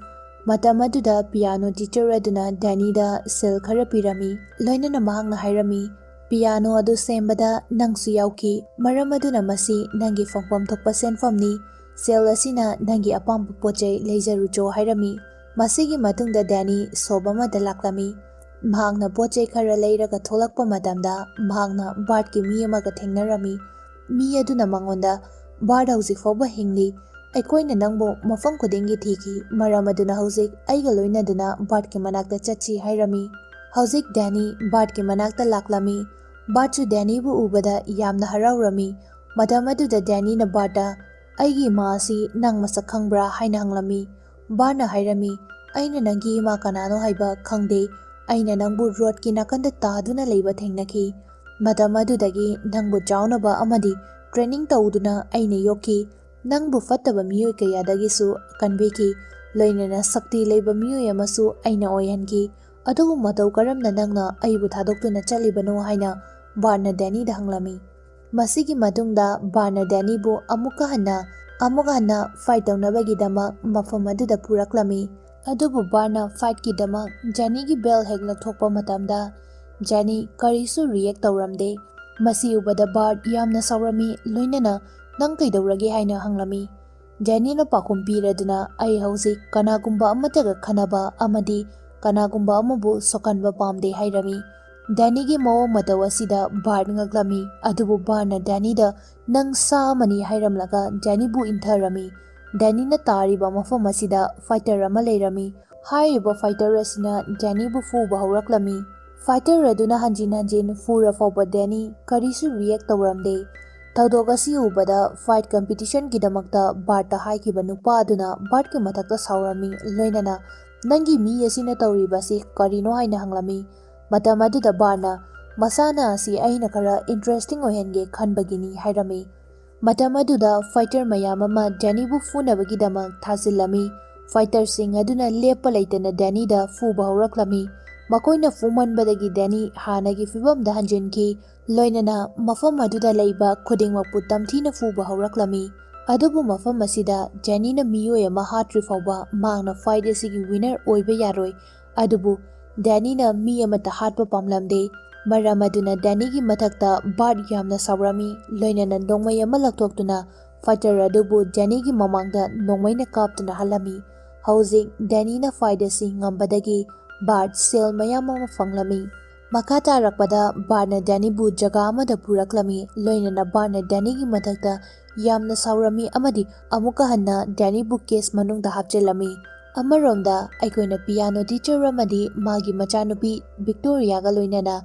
ꯃꯇꯝ ꯑꯗꯨꯗ ꯄꯤꯌꯥꯅꯣ ꯇꯤꯆꯔ ꯑꯗꯨꯅ ꯗꯦꯅꯤꯗ ꯁꯦꯜ ꯈꯔ ꯄꯤꯔꯝꯃꯤ꯫ ꯂꯣꯏꯅꯅ ꯃꯍꯥꯛꯅ ꯍꯥꯏꯔꯝꯃꯤ, "ꯄꯤꯌꯥꯅꯣ ꯑꯗꯨ ꯁꯦꯝꯕꯗ ꯅꯪꯁꯨ ꯌꯥꯎꯈꯤ, ꯃꯔꯝ ꯑꯗꯨꯅ ꯃꯁꯤ ꯅꯪꯒꯤ ꯐꯪꯐꯝ ꯊꯣꯛꯄ ꯁꯦꯟꯐꯝꯅꯤ꯫ ꯁꯦꯜ ꯑꯁꯤꯅ ꯅꯪꯒꯤ ꯑꯄꯥꯝꯕ ꯄꯣꯠ ꯆꯩ ꯂꯩꯖꯔꯨꯆꯣ" ꯍꯥꯏꯔꯝꯃꯤ꯫ ꯃꯁꯤꯒꯤ ꯃꯇꯨꯡꯗ ꯗꯦꯅꯤ ꯁꯣꯞ ꯑꯃꯗ ꯂꯥꯛꯂꯝꯃꯤ꯫ ꯃꯍꯥꯛꯅ ꯄꯣꯠ ꯆꯩ ꯈꯔ ꯂꯩꯔꯒ ꯊꯣꯛꯂꯛꯄ ꯃꯇꯝꯗ ꯃꯍꯥꯛꯅ ꯕꯥꯔꯠꯀꯤ ꯃꯤ ꯑꯃꯒ ꯊꯦꯡꯅꯔꯝꯃꯤ꯫ ꯃꯤ ꯑꯗꯨꯅ ꯃꯉꯣꯟꯗ, "ꯕꯥꯔꯠ ꯍꯧꯖꯤꯛ ꯐꯥꯎꯕ ꯍꯤꯡꯂꯤ꯫ ꯑꯩꯈꯣꯏꯅ ꯅꯪꯕꯨ ꯃꯐꯝ ꯈꯨꯗꯤꯡꯒꯤ ꯊꯤꯈꯤ, ꯃꯔꯝ ꯑꯗꯨꯅ ꯍꯧꯖꯤꯛ ꯑꯩꯒ ꯂꯣꯏꯅꯗꯨꯅ ꯕꯥꯔꯠꯀꯤ ꯃꯅꯥꯛꯇ ꯆꯠꯁꯤ" ꯍꯥꯏꯔꯝꯃꯤ꯫ ꯍꯧꯖꯤꯛ ꯗꯦꯅꯤ ꯕꯥꯔꯠꯀꯤ ꯃꯅꯥꯛꯇ ꯂꯥꯛꯂꯝꯃꯤ꯫ ꯕꯥꯔꯠꯁꯨ ꯗꯦꯅꯤꯕꯨ ꯎꯕꯗ ꯌꯥꯝꯅ ꯍꯔꯥꯎꯔꯝꯃꯤ꯫ ꯃꯇꯝ ꯑꯗꯨꯗ ꯗꯦꯅꯤꯅ ꯕꯥꯔꯠꯇ, "ꯑꯩꯒꯤ ꯏꯃꯥ ꯑꯁꯤ ꯅꯪ ꯃꯁꯛ ꯈꯪꯕ꯭ꯔꯥ?" ꯍꯥꯏꯅ ꯍꯪꯂꯝꯃꯤ꯫ ꯕꯥꯔꯠꯅ ꯍꯥꯏꯔꯝꯃꯤ, "ꯑꯩꯅ ꯅꯪꯒꯤ ꯏꯃꯥ ꯀꯅꯥꯅꯣ ꯍꯥꯏꯕ ꯈꯪꯗꯦ꯫ ꯑꯩꯅ ꯅꯪꯕꯨ ꯔꯣꯗꯀꯤ ꯅꯥꯀꯟꯗ ꯇꯥꯗꯨꯅ ꯂꯩꯕ ꯊꯦꯡꯅꯈꯤ꯫ ꯃꯇꯝ ꯑꯗꯨꯗꯒꯤ ꯅꯪꯕꯨ ꯆꯥꯎꯅꯕ ꯑꯃꯗꯤ ꯇ꯭ꯔꯦꯅꯤꯡ ꯇꯧꯗꯨꯅ ꯑꯩꯅ ꯌꯣꯛꯈꯤ꯫ ꯅꯪꯕꯨ ꯐꯠꯇꯕ ꯃꯤꯑꯣꯏ ꯀꯌꯥꯗꯒꯤꯁꯨ ꯀꯟꯕꯤꯈꯤ꯫ ꯂꯣꯏꯅꯅ ꯁꯛꯇꯤ ꯂꯩꯕ ꯃꯤꯑꯣꯏ ꯑꯃꯁꯨ ꯑꯩꯅ ꯑꯣꯏꯍꯟꯈꯤ꯫ ꯑꯗꯨꯕꯨ ꯃꯇꯧ ꯀꯔꯝꯅ ꯅꯪꯅ ꯑꯩꯕꯨ ꯊꯥꯗꯣꯛꯇꯨꯅ ꯆꯠꯂꯤꯕꯅꯣ ꯍꯥꯏꯅ ꯕꯥꯔꯠꯅ ꯗꯦꯅꯤꯗ ꯍꯪꯂꯝꯃꯤ꯫ ꯃꯁꯤꯒꯤ ꯃꯇꯨꯡꯗ ꯕꯥꯔꯅ ꯗꯦꯅꯤꯕꯨ ꯑꯃꯨꯛꯀ ꯍꯟꯅ ꯑꯃꯨꯛ ꯍꯟꯅ ꯐꯥꯏꯠ ꯇꯧꯅꯕꯒꯤꯗꯃꯛ ꯃꯐꯝ ꯑꯗꯨꯗ ꯄꯨꯔꯛꯂꯝꯃꯤ꯫ ꯑꯗꯨꯕꯨ ꯕꯥꯔꯅ ꯐꯥꯏꯠꯀꯤꯗꯃꯛ ꯖꯦꯅꯤꯒꯤ ꯕꯦꯜ ꯍꯦꯛ ꯂꯧꯊꯣꯛꯄ ꯃꯇꯝꯗ ꯖꯦꯅꯤ ꯀꯔꯤꯁꯨ ꯔꯤꯌꯦꯛ ꯇꯧꯔꯝꯗꯦ꯫ ꯃꯁꯤ ꯎꯕꯗ ꯕꯥꯔꯠ ꯌꯥꯝꯅ ꯁꯥꯎꯔꯝꯃꯤ, ꯂꯣꯏꯅꯅ "ꯅꯪ ꯀꯩꯗꯧꯔꯒꯦ?" ꯍꯥꯏꯅ ꯍꯪꯂꯝꯃꯤ꯫ ꯖꯦꯅꯤꯅ ꯄꯥꯎꯈꯨꯝ ꯄꯤꯔꯗꯨꯅ, "ꯑꯩ ꯍꯧꯖꯤꯛ ꯀꯅꯥꯒꯨꯝꯕ ꯑꯃꯠꯇꯒ ꯈꯟꯅꯕ ꯑꯃꯗꯤ ꯀꯅꯥꯒꯨꯝꯕ ꯑꯃꯕꯨ ꯁꯣꯛꯍꯟꯕ ꯄꯥꯝꯗꯦ" ꯍꯥꯏꯔꯝꯃꯤ꯫ ꯗꯦꯅꯤꯒꯤ ꯃꯑꯣꯡ ꯃꯇꯧ ꯑꯁꯤꯗ ꯕꯥꯔꯠ ꯉꯛꯂꯝꯃꯤ, ꯑꯗꯨꯕꯨ ꯕꯥꯔꯅ ꯗꯦꯅꯤꯗ "ꯅꯪ ꯁꯥ ꯑꯃꯅꯤ" ꯍꯥꯏꯔꯝꯂꯒ ꯗꯦꯅꯤꯕꯨ ꯏꯟꯊꯔꯝꯃꯤ꯫ ꯗꯦꯅꯤꯅ ꯇꯥꯔꯤꯕ ꯃꯐꯝ ꯑꯁꯤꯗ ꯐꯥꯏꯇꯔ ꯑꯃ ꯂꯩꯔꯝꯃꯤ꯫ ꯍꯥꯏꯔꯤꯕ ꯐꯥꯏꯇꯔ ꯑꯁꯤꯅ ꯗꯦꯅꯤꯕꯨ ꯐꯨꯕ ꯍꯧꯔꯛꯂꯝꯃꯤ꯫ ꯐꯥꯏꯇꯔ ꯑꯗꯨꯅ ꯍꯟꯖꯤꯟ ꯍꯟꯖꯤꯟ ꯐꯨꯔ ꯐꯥꯎꯕ ꯗꯦꯅꯤ ꯀꯔꯤꯁꯨ ꯔꯤꯌꯦꯛ ꯇꯧꯔꯝꯗꯦ꯫ ꯊꯧꯗꯣꯛ ꯑꯁꯤ ꯎꯕꯗ ꯐꯥꯏꯠ ꯀꯝꯄꯤꯇꯤꯁꯟꯒꯤꯗꯃꯛꯇ ꯕꯥꯔꯠꯇ ꯍꯥꯏꯈꯤꯕ ꯅꯨꯄꯥ ꯑꯗꯨꯅ ꯕꯥꯔꯠꯀꯤ ꯃꯊꯛꯇ ꯁꯥꯎꯔꯝꯃꯤ, ꯂꯣꯏꯅꯅ "ꯅꯪꯒꯤ ꯃꯤ ꯑꯁꯤꯅ ꯇꯧꯔꯤꯕ ꯑꯁꯤ ꯀꯔꯤꯅꯣ?" ꯍꯥꯏꯅ ꯍꯪꯂꯝꯃꯤ꯫ ꯃꯇꯝ ꯑꯗꯨꯗ ꯕꯥꯔꯅ "ꯃꯁꯥꯟꯅ ꯑꯁꯤ ꯑꯩꯅ ꯈꯔ ꯏꯟꯇꯔꯦꯁꯇꯤꯡ ꯑꯣꯏꯍꯟꯒꯦ ꯈꯟꯕꯒꯤꯅꯤ" ꯍꯥꯏꯔꯝꯃꯤ꯫ ꯃꯇꯝ ꯑꯗꯨꯗ ꯐꯥꯏꯇꯔ ꯃꯌꯥꯝ ꯑꯃ ꯗꯦꯅꯤꯕꯨ ꯐꯨꯅꯕꯒꯤꯗꯃꯛ ꯊꯥꯖꯤꯜꯂꯝꯃꯤ꯫ ꯐꯥꯏꯇꯔꯁꯤꯡ ꯑꯗꯨꯅ ꯂꯦꯞꯄ ꯂꯩꯇꯅ ꯗꯦꯅꯤꯗ ꯐꯨꯕ ꯍꯧꯔꯛꯂꯝꯃꯤ꯫ ꯃꯈꯣꯏꯅ ꯐꯨꯃꯟꯕꯗꯒꯤ ꯗꯦꯅꯤ ꯍꯥꯟꯅꯒꯤ ꯐꯤꯕꯝꯗ ꯍꯟꯖꯤꯟꯈꯤ, ꯂꯣꯏꯅꯅ ꯃꯐꯝ ꯑꯗꯨꯗ ꯂꯩꯕ ꯈꯨꯗꯤꯡꯃꯛꯄꯨ ꯇꯝꯊꯤꯅ ꯐꯨꯕ ꯍꯧꯔꯛꯂꯝꯃꯤ꯫ ꯑꯗꯨꯕꯨ ꯃꯐꯝ ꯑꯁꯤꯗ ꯖꯦꯅꯤꯅ ꯃꯤꯑꯣꯏ ꯑꯃ ꯍꯥꯠꯇ꯭ꯔꯤ ꯐꯥꯎꯕ ꯃꯍꯥꯛꯅ ꯐꯥꯏꯠ ꯑꯁꯤꯒꯤ ꯋꯤꯅꯔ ꯑꯣꯏꯕ ꯌꯥꯔꯣꯏ꯫ ꯑꯗꯨꯕꯨ ꯗꯦꯅꯤꯅ ꯃꯤ ꯑꯃꯠꯇ ꯍꯥꯠꯄ ꯄꯥꯝꯂꯝꯗꯦ꯫ ꯃꯔꯝ ꯑꯗꯨꯅ ꯗꯦꯅꯤꯒꯤ ꯃꯊꯛꯇ ꯕꯥꯔꯠ ꯌꯥꯝꯅ ꯁꯥꯎꯔꯝꯃꯤ, ꯂꯣꯏꯅꯅ ꯅꯣꯡꯃꯩ ꯑꯃ ꯂꯧꯊꯣꯛꯇꯨꯅ ꯐꯥꯏꯇꯔ ꯑꯗꯨꯕꯨ ꯗꯦꯅꯤꯒꯤ ꯃꯃꯥꯡꯗ ꯅꯣꯡꯃꯩꯅ ꯀꯥꯞꯇꯨꯅ ꯍꯜꯂꯝꯃꯤ꯫ ꯍꯧꯖꯤꯛ ꯗꯦꯅꯤꯅ ꯐꯥꯏꯠ ꯑꯁꯤ ꯉꯝꯕꯗꯒꯤ ꯕꯥꯔꯠ ꯁꯦꯜ ꯃꯌꯥꯝ ꯑꯃ ꯐꯪꯂꯝꯃꯤ꯫ ꯃꯈꯥ ꯇꯥꯔꯛꯄꯗ ꯕꯥꯔꯠꯅ ꯗꯦꯅꯤꯕꯨ ꯖꯒꯥ ꯑꯃꯗ ꯄꯨꯔꯛꯂꯝꯃꯤ, ꯂꯣꯏꯅꯅ ꯕꯥꯔꯠꯅ ꯗꯦꯅꯤꯒꯤ ꯃꯊꯛꯇ ꯌꯥꯝꯅ ꯁꯥꯎꯔꯝꯃꯤ ꯑꯃꯗꯤ ꯑꯃꯨꯛꯀ ꯍꯟꯅ ꯗꯦꯅꯤꯕꯨ ꯀꯦꯁ ꯃꯅꯨꯡꯗ ꯍꯥꯞꯆꯤꯜꯂꯝꯃꯤ꯫ ꯑꯃꯔꯣꯝꯗ ꯑꯩꯈꯣꯏꯅ ꯄꯤꯌꯥꯅꯣ ꯇꯤꯆꯔ ꯑꯃꯗꯤ ꯃꯥꯒꯤ ꯃꯆꯥꯅꯨꯄꯤ ꯚꯤꯛꯇꯣꯔꯤꯌꯥꯒ ꯂꯣꯏꯅꯅ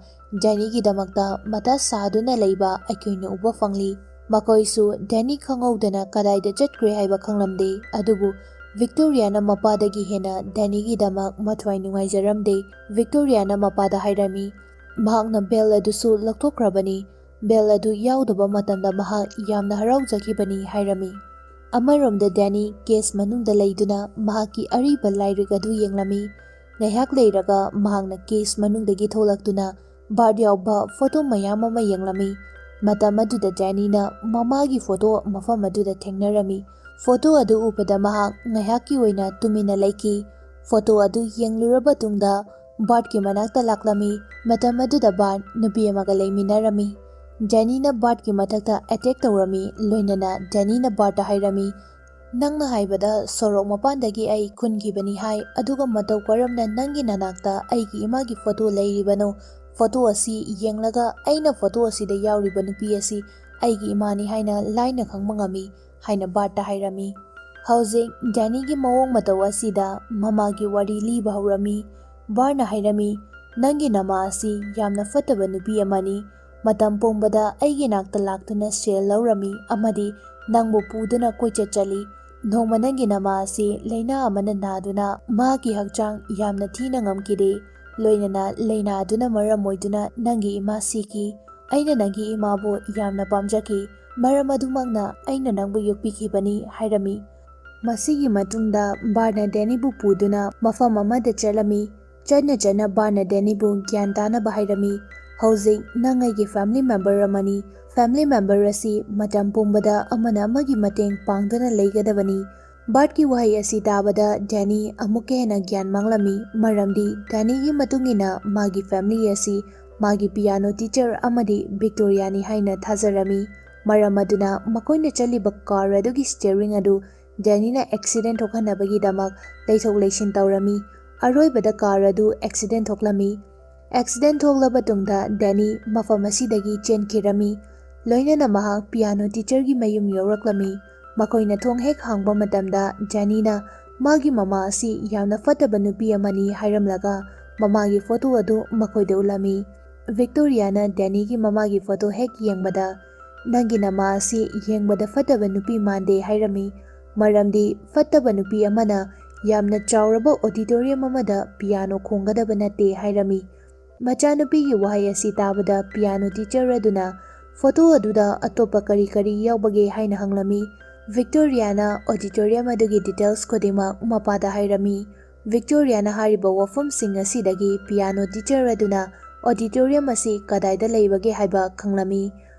ꯗꯦꯅꯤꯒꯤꯗꯃꯛꯇ ꯃꯊꯥ ꯁꯥꯗꯨꯅ ꯂꯩꯕ ꯑꯩꯈꯣꯏꯅ ꯎꯕ ꯐꯪꯂꯤ꯫ ꯃꯈꯣꯏꯁꯨ ꯗꯦꯅꯤ ꯈꯪꯍꯧꯗꯅ ꯀꯗꯥꯏꯗ ꯆꯠꯈ꯭ꯔꯦ ꯍꯥꯏꯕ ꯈꯪꯂꯝꯗꯦ꯫ ꯑꯗꯨꯕꯨ ꯚꯤꯛꯇꯣꯔꯤꯌꯥꯅ ꯃꯄꯥꯗꯒꯤ ꯍꯦꯟꯅ ꯗꯦꯅꯤꯒꯤꯗꯃꯛ ꯃꯊ꯭ꯋꯥꯏ ꯅꯨꯡꯉꯥꯏꯖꯔꯝꯗꯦ꯫ ꯚꯤꯛꯇꯣꯔꯤꯌꯥꯅ ꯃꯄꯥꯗ ꯍꯥꯏꯔꯝꯃꯤ, ꯃꯍꯥꯛꯅ ꯕꯦꯜ ꯑꯗꯨꯁꯨ ꯂꯧꯊꯣꯛꯈ꯭ꯔꯕꯅꯤ꯫ ꯕꯦꯜ ꯑꯗꯨ ꯌꯥꯎꯗꯕ ꯃꯇꯝꯗ ꯃꯍꯥꯛ ꯌꯥꯝꯅ ꯍꯔꯥꯎꯖꯈꯤꯕꯅꯤ ꯍꯥꯏꯔꯝꯃꯤ꯫ ꯑꯃꯔꯣꯝꯗ ꯗꯦꯅꯤ ꯀꯦꯁ ꯃꯅꯨꯡꯗ ꯂꯩꯗꯨꯅ ꯃꯍꯥꯛꯀꯤ ꯑꯔꯤꯕ ꯂꯥꯏꯔꯤꯛ ꯑꯗꯨ ꯌꯦꯡꯂꯝꯃꯤ꯫ ꯉꯥꯏꯍꯥꯛ ꯂꯩꯔꯒ ꯃꯍꯥꯛꯅ ꯀꯦꯁ ꯃꯅꯨꯡꯗꯒꯤ ꯊꯣꯛꯂꯛꯇꯨꯅ ꯕꯥꯔꯠ ꯌꯥꯎꯕ ꯐꯣꯇꯣ ꯃꯌꯥꯝ ꯑꯃ ꯌꯦꯡꯂꯝꯃꯤ꯫ ꯃꯇꯝ ꯑꯗꯨꯗ ꯗꯦꯅꯤꯅ ꯃꯃꯥꯒꯤ ꯐꯣꯇꯣ ꯃꯐꯝ ꯑꯗꯨꯗ ꯊꯦꯡꯅꯔꯝꯃꯤ꯫ ꯐꯣꯇꯣ ꯑꯗꯨ ꯎꯕꯗ ꯃꯍꯥꯛ ꯉꯥꯏꯍꯥꯛꯀꯤ ꯑꯣꯏꯅ ꯇꯨꯃꯤꯟꯅ ꯂꯩꯈꯤ꯫ ꯐꯣꯇꯣ ꯑꯗꯨ ꯌꯦꯡꯂꯨꯔꯕ ꯇꯨꯡꯗ ꯕꯥꯔꯠꯀꯤ ꯃꯅꯥꯛꯇ ꯂꯥꯛꯂꯝꯃꯤ꯫ ꯃꯇꯝ ꯑꯗꯨꯗ ꯕꯥꯔꯠ ꯅꯨꯄꯤ ꯑꯃꯒ ꯂꯩꯃꯤꯟꯅꯔꯝꯃꯤ꯫ ꯗꯦꯅꯤꯅ ꯕꯥꯔꯠꯀꯤ ꯃꯊꯛꯇ ꯑꯦꯇꯦꯛ ꯇꯧꯔꯝꯃꯤ꯫ ꯂꯣꯏꯅꯅ ꯗꯦꯅꯤꯅ ꯕꯥꯔꯠꯇ ꯍꯥꯏꯔꯝꯃꯤ, "ꯅꯪꯅ ꯍꯥꯏꯕꯗ ꯁꯣꯔꯣꯛ ꯃꯄꯥꯟꯗꯒꯤ ꯑꯩ ꯈꯨꯟꯈꯤꯕꯅꯤ ꯍꯥꯏ, ꯑꯗꯨꯒ ꯃꯇꯧ ꯀꯔꯝꯅ ꯅꯪꯒꯤ ꯅꯅꯥꯛꯇ ꯑꯩꯒꯤ ꯏꯃꯥꯒꯤ ꯐꯣꯇꯣ ꯂꯩꯔꯤꯕꯅꯣ? ꯐꯣꯇꯣ ꯑꯁꯤ ꯌꯦꯡꯂꯒ ꯑꯩꯅ ꯐꯣꯇꯣ ꯑꯁꯤꯗ ꯌꯥꯎꯔꯤꯕ ꯅꯨꯄꯤ ꯑꯁꯤ ꯑꯩꯒꯤ ꯏꯃꯥꯅꯤ ꯍꯥꯏꯅ ꯂꯥꯏꯅ ꯈꯪꯕ ꯉꯝꯃꯤ" ꯍꯥꯏꯅ ꯕꯥꯔꯠꯇ ꯍꯥꯏꯔꯝꯃꯤ꯫ ꯍꯧꯖꯤꯛ ꯗꯦꯅꯤꯒꯤ ꯃꯑꯣꯡ ꯃꯇꯧ ꯑꯁꯤꯗ ꯃꯃꯥꯒꯤ ꯋꯥꯔꯤ ꯂꯤꯕ ꯍꯧꯔꯝꯃꯤ꯫ ꯕꯥꯔꯠꯅ ꯍꯥꯏꯔꯝꯃꯤ, "ꯅꯪꯒꯤ ꯅꯃꯥ ꯑꯁꯤ ꯌꯥꯝꯅ ꯐꯠꯇꯕ ꯅꯨꯄꯤ ꯑꯃꯅꯤ꯫ ꯃꯇꯝ ꯄꯨꯝꯕꯗ ꯑꯩꯒꯤ ꯅꯥꯛꯇ ꯂꯥꯛꯇꯨꯅ ꯁꯦꯜ ꯂꯧꯔꯝꯃꯤ ꯑꯃꯗꯤ ꯅꯪꯕꯨ ꯄꯨꯗꯨꯅ ꯀꯣꯏꯆꯠ ꯆꯠꯂꯤ꯫ ꯅꯣꯡꯃ ꯅꯪꯒꯤ ꯅꯃꯥ ꯑꯁꯤ ꯂꯥꯏꯅꯥ ꯑꯃꯅ ꯅꯥꯗꯨꯅ ꯃꯍꯥꯛꯀꯤ ꯍꯛꯆꯥꯡ ꯌꯥꯝꯅ ꯊꯤꯅ ꯉꯝꯈꯤꯗꯦ꯫ ꯂꯣꯏꯅꯅ ꯂꯥꯏꯅꯥ ꯑꯗꯨꯅ ꯃꯔꯝ ꯑꯣꯏꯗꯨꯅ ꯅꯪꯒꯤ ꯏꯃꯥ ꯁꯤꯈꯤ꯫ ꯑꯩꯅ ꯅꯪꯒꯤ ꯏꯃꯥꯕꯨ ꯌꯥꯝꯅ ꯄꯥꯝꯖꯈꯤ꯫ ꯃꯔꯝ ꯑꯗꯨꯃꯛꯅ ꯑꯩꯅ ꯅꯪꯕꯨ ꯌꯣꯛꯄꯤꯈꯤꯕꯅꯤ" ꯍꯥꯏꯔꯝꯃꯤ꯫ ꯃꯁꯤꯒꯤ ꯃꯇꯨꯡꯗ ꯕꯥꯔꯅ ꯗꯦꯅꯤꯕꯨ ꯄꯨꯗꯨꯅ ꯃꯐꯝ ꯑꯃꯗ ꯆꯠꯂꯝꯃꯤ꯫ ꯆꯠꯅ ꯆꯠꯅ ꯕꯥꯔꯅ ꯗꯦꯅꯤꯕꯨ ꯒ꯭ꯌꯥꯟ ꯇꯥꯅꯕ ꯍꯥꯏꯔꯝꯃꯤ, "ꯍꯧꯖꯤꯛ ꯅꯪ ꯑꯩꯒꯤ ꯐꯦꯃꯤꯂꯤ ꯃꯦꯝꯕꯔ ꯑꯃꯅꯤ꯫ ꯐꯦꯃꯤꯂꯤ ꯃꯦꯝꯕꯔ ꯑꯁꯤ ꯃꯇꯝ ꯄꯨꯝꯕꯗ ꯑꯃꯅ ꯑꯃꯒꯤ ꯃꯇꯦꯡ ꯄꯥꯡꯗꯨꯅ ꯂꯩꯒꯗꯕꯅꯤ"꯫ ꯕꯥꯔꯠꯀꯤ ꯋꯥꯍꯩ ꯑꯁꯤ ꯇꯥꯕꯗ ꯗꯦꯅꯤ ꯑꯃꯨꯛꯀ ꯍꯦꯟꯅ ꯒ꯭ꯌꯥꯟ ꯃꯥꯡꯂꯝꯃꯤ, ꯃꯔꯝꯗꯤ ꯗꯦꯅꯤꯒꯤ ꯃꯇꯨꯡ ꯏꯟꯅ ꯃꯥꯒꯤ ꯐꯦꯃꯤꯂꯤ ꯑꯁꯤ ꯃꯥꯒꯤ ꯄꯤꯌꯥꯅꯣ ꯇꯤꯆꯔ ꯑꯃꯗꯤ ꯚꯤꯛꯇꯣꯔꯤꯌꯥꯅꯤ ꯍꯥꯏꯅ ꯊꯥꯖꯔꯝꯃꯤ꯫ ꯃꯔꯝ ꯑꯗꯨꯅ ꯃꯈꯣꯏꯅ ꯆꯠꯂꯤꯕ ꯀꯥꯔ ꯑꯗꯨꯒꯤ ꯁ꯭ꯇꯤꯌꯔꯤꯡ ꯑꯗꯨ ꯗꯦꯅꯤꯅ ꯑꯦꯛꯁꯤꯗꯦꯟ ꯊꯣꯛꯍꯟꯅꯕꯒꯤꯗꯃꯛ ꯂꯩꯊꯣꯛ ꯂꯩꯁꯤꯟ ꯇꯧꯔꯝꯃꯤ꯫ ꯑꯔꯣꯏꯕꯗ ꯀꯥꯔ ꯑꯗꯨ ꯑꯦꯛꯁꯤꯗꯦꯟ ꯊꯣꯛꯂꯝꯃꯤ꯫ ꯑꯦꯛꯁꯤꯗꯦꯟ ꯊꯣꯛꯂꯕ ꯇꯨꯡꯗ ꯗꯦꯅꯤ ꯃꯐꯝ ꯑꯁꯤꯗꯒꯤ ꯆꯦꯟꯈꯤꯔꯝꯃꯤ꯫ ꯂꯣꯏꯅꯅ ꯃꯍꯥꯛ ꯄꯤꯌꯥꯅꯣ ꯇꯤꯆꯔꯒꯤ ꯃꯌꯨꯝ ꯌꯧꯔꯛꯂꯝꯃꯤ꯫ ꯃꯈꯣꯏꯅ ꯊꯣꯡ ꯍꯦꯛ ꯍꯥꯡꯕ ꯃꯇꯝꯗ ꯗꯦꯅꯤꯅ ꯃꯥꯒꯤ ꯃꯃꯥ ꯑꯁꯤ ꯌꯥꯝꯅ ꯐꯠꯇꯕ ꯅꯨꯄꯤ ꯑꯃꯅꯤ ꯍꯥꯏꯔꯝꯂꯒ ꯃꯃꯥꯒꯤ ꯐꯣꯇꯣ ꯑꯗꯨ ꯃꯈꯣꯏꯗ ꯎꯠꯂꯝꯃꯤ꯫ ꯚꯤꯛꯇꯣꯔꯤꯌꯥꯅ ꯗꯦꯅꯤꯒꯤ ꯃꯃꯥꯒꯤ ꯐꯣꯇꯣ ꯍꯦꯛ ꯌꯦꯡꯕꯗ, "ꯅꯪꯒꯤ ꯅꯃꯥ ꯑꯁꯤ ꯌꯦꯡꯕꯗ ꯐꯠꯇꯕ ꯅꯨꯄꯤ ꯃꯥꯟꯗꯦ" ꯍꯥꯏꯔꯝꯃꯤ꯫ ꯃꯔꯝꯗꯤ ꯐꯠꯇꯕ ꯅꯨꯄꯤ ꯑꯃꯅ ꯌꯥꯝꯅ ꯆꯥꯎꯔꯕ ꯑꯣꯗꯤꯇꯣꯔꯤꯌꯝ ꯑꯃꯗ ꯄꯤꯌꯥꯅꯣ ꯈꯣꯡꯒꯗꯕ ꯅꯠꯇꯦ ꯍꯥꯏꯔꯝꯃꯤ꯫ ꯃꯆꯥꯅꯨꯄꯤꯒꯤ ꯋꯥꯍꯩ ꯑꯁꯤ ꯇꯥꯕꯗ ꯄꯤꯌꯥꯅꯣ ꯇꯤꯆꯔ ꯑꯗꯨꯅ ꯐꯣꯇꯣ ꯑꯗꯨꯗ ꯑꯇꯣꯞꯄ ꯀꯔꯤ ꯀꯔꯤ ꯌꯥꯎꯕꯒꯦ ꯍꯥꯏꯅ ꯍꯪꯂꯝꯃꯤ꯫ ꯚꯤꯛꯇꯣꯔꯤꯌꯥꯅ ꯑꯣꯗꯤꯇꯣꯔꯤꯌꯝ ꯑꯗꯨꯒꯤ ꯗꯤꯇꯦꯜꯁ ꯈꯨꯗꯤꯡꯃꯛ ꯃꯄꯥꯗ ꯍꯥꯏꯔꯝꯃꯤ꯫ ꯚꯤꯛꯇꯣꯔꯤꯌꯥꯅ ꯍꯥꯏꯔꯤꯕ ꯋꯥꯐꯝꯁꯤꯡ ꯑꯁꯤꯗꯒꯤ ꯄꯤꯌꯥꯅꯣ ꯇꯤꯆꯔ ꯑꯗꯨꯅ ꯑꯣꯗꯤꯇꯣꯔꯤꯌꯝ ꯑꯁꯤ ꯀꯗꯥꯏꯗ ꯂꯩꯕꯒꯦ ꯍꯥꯏꯕ ꯈꯪꯂꯝꯃꯤ꯫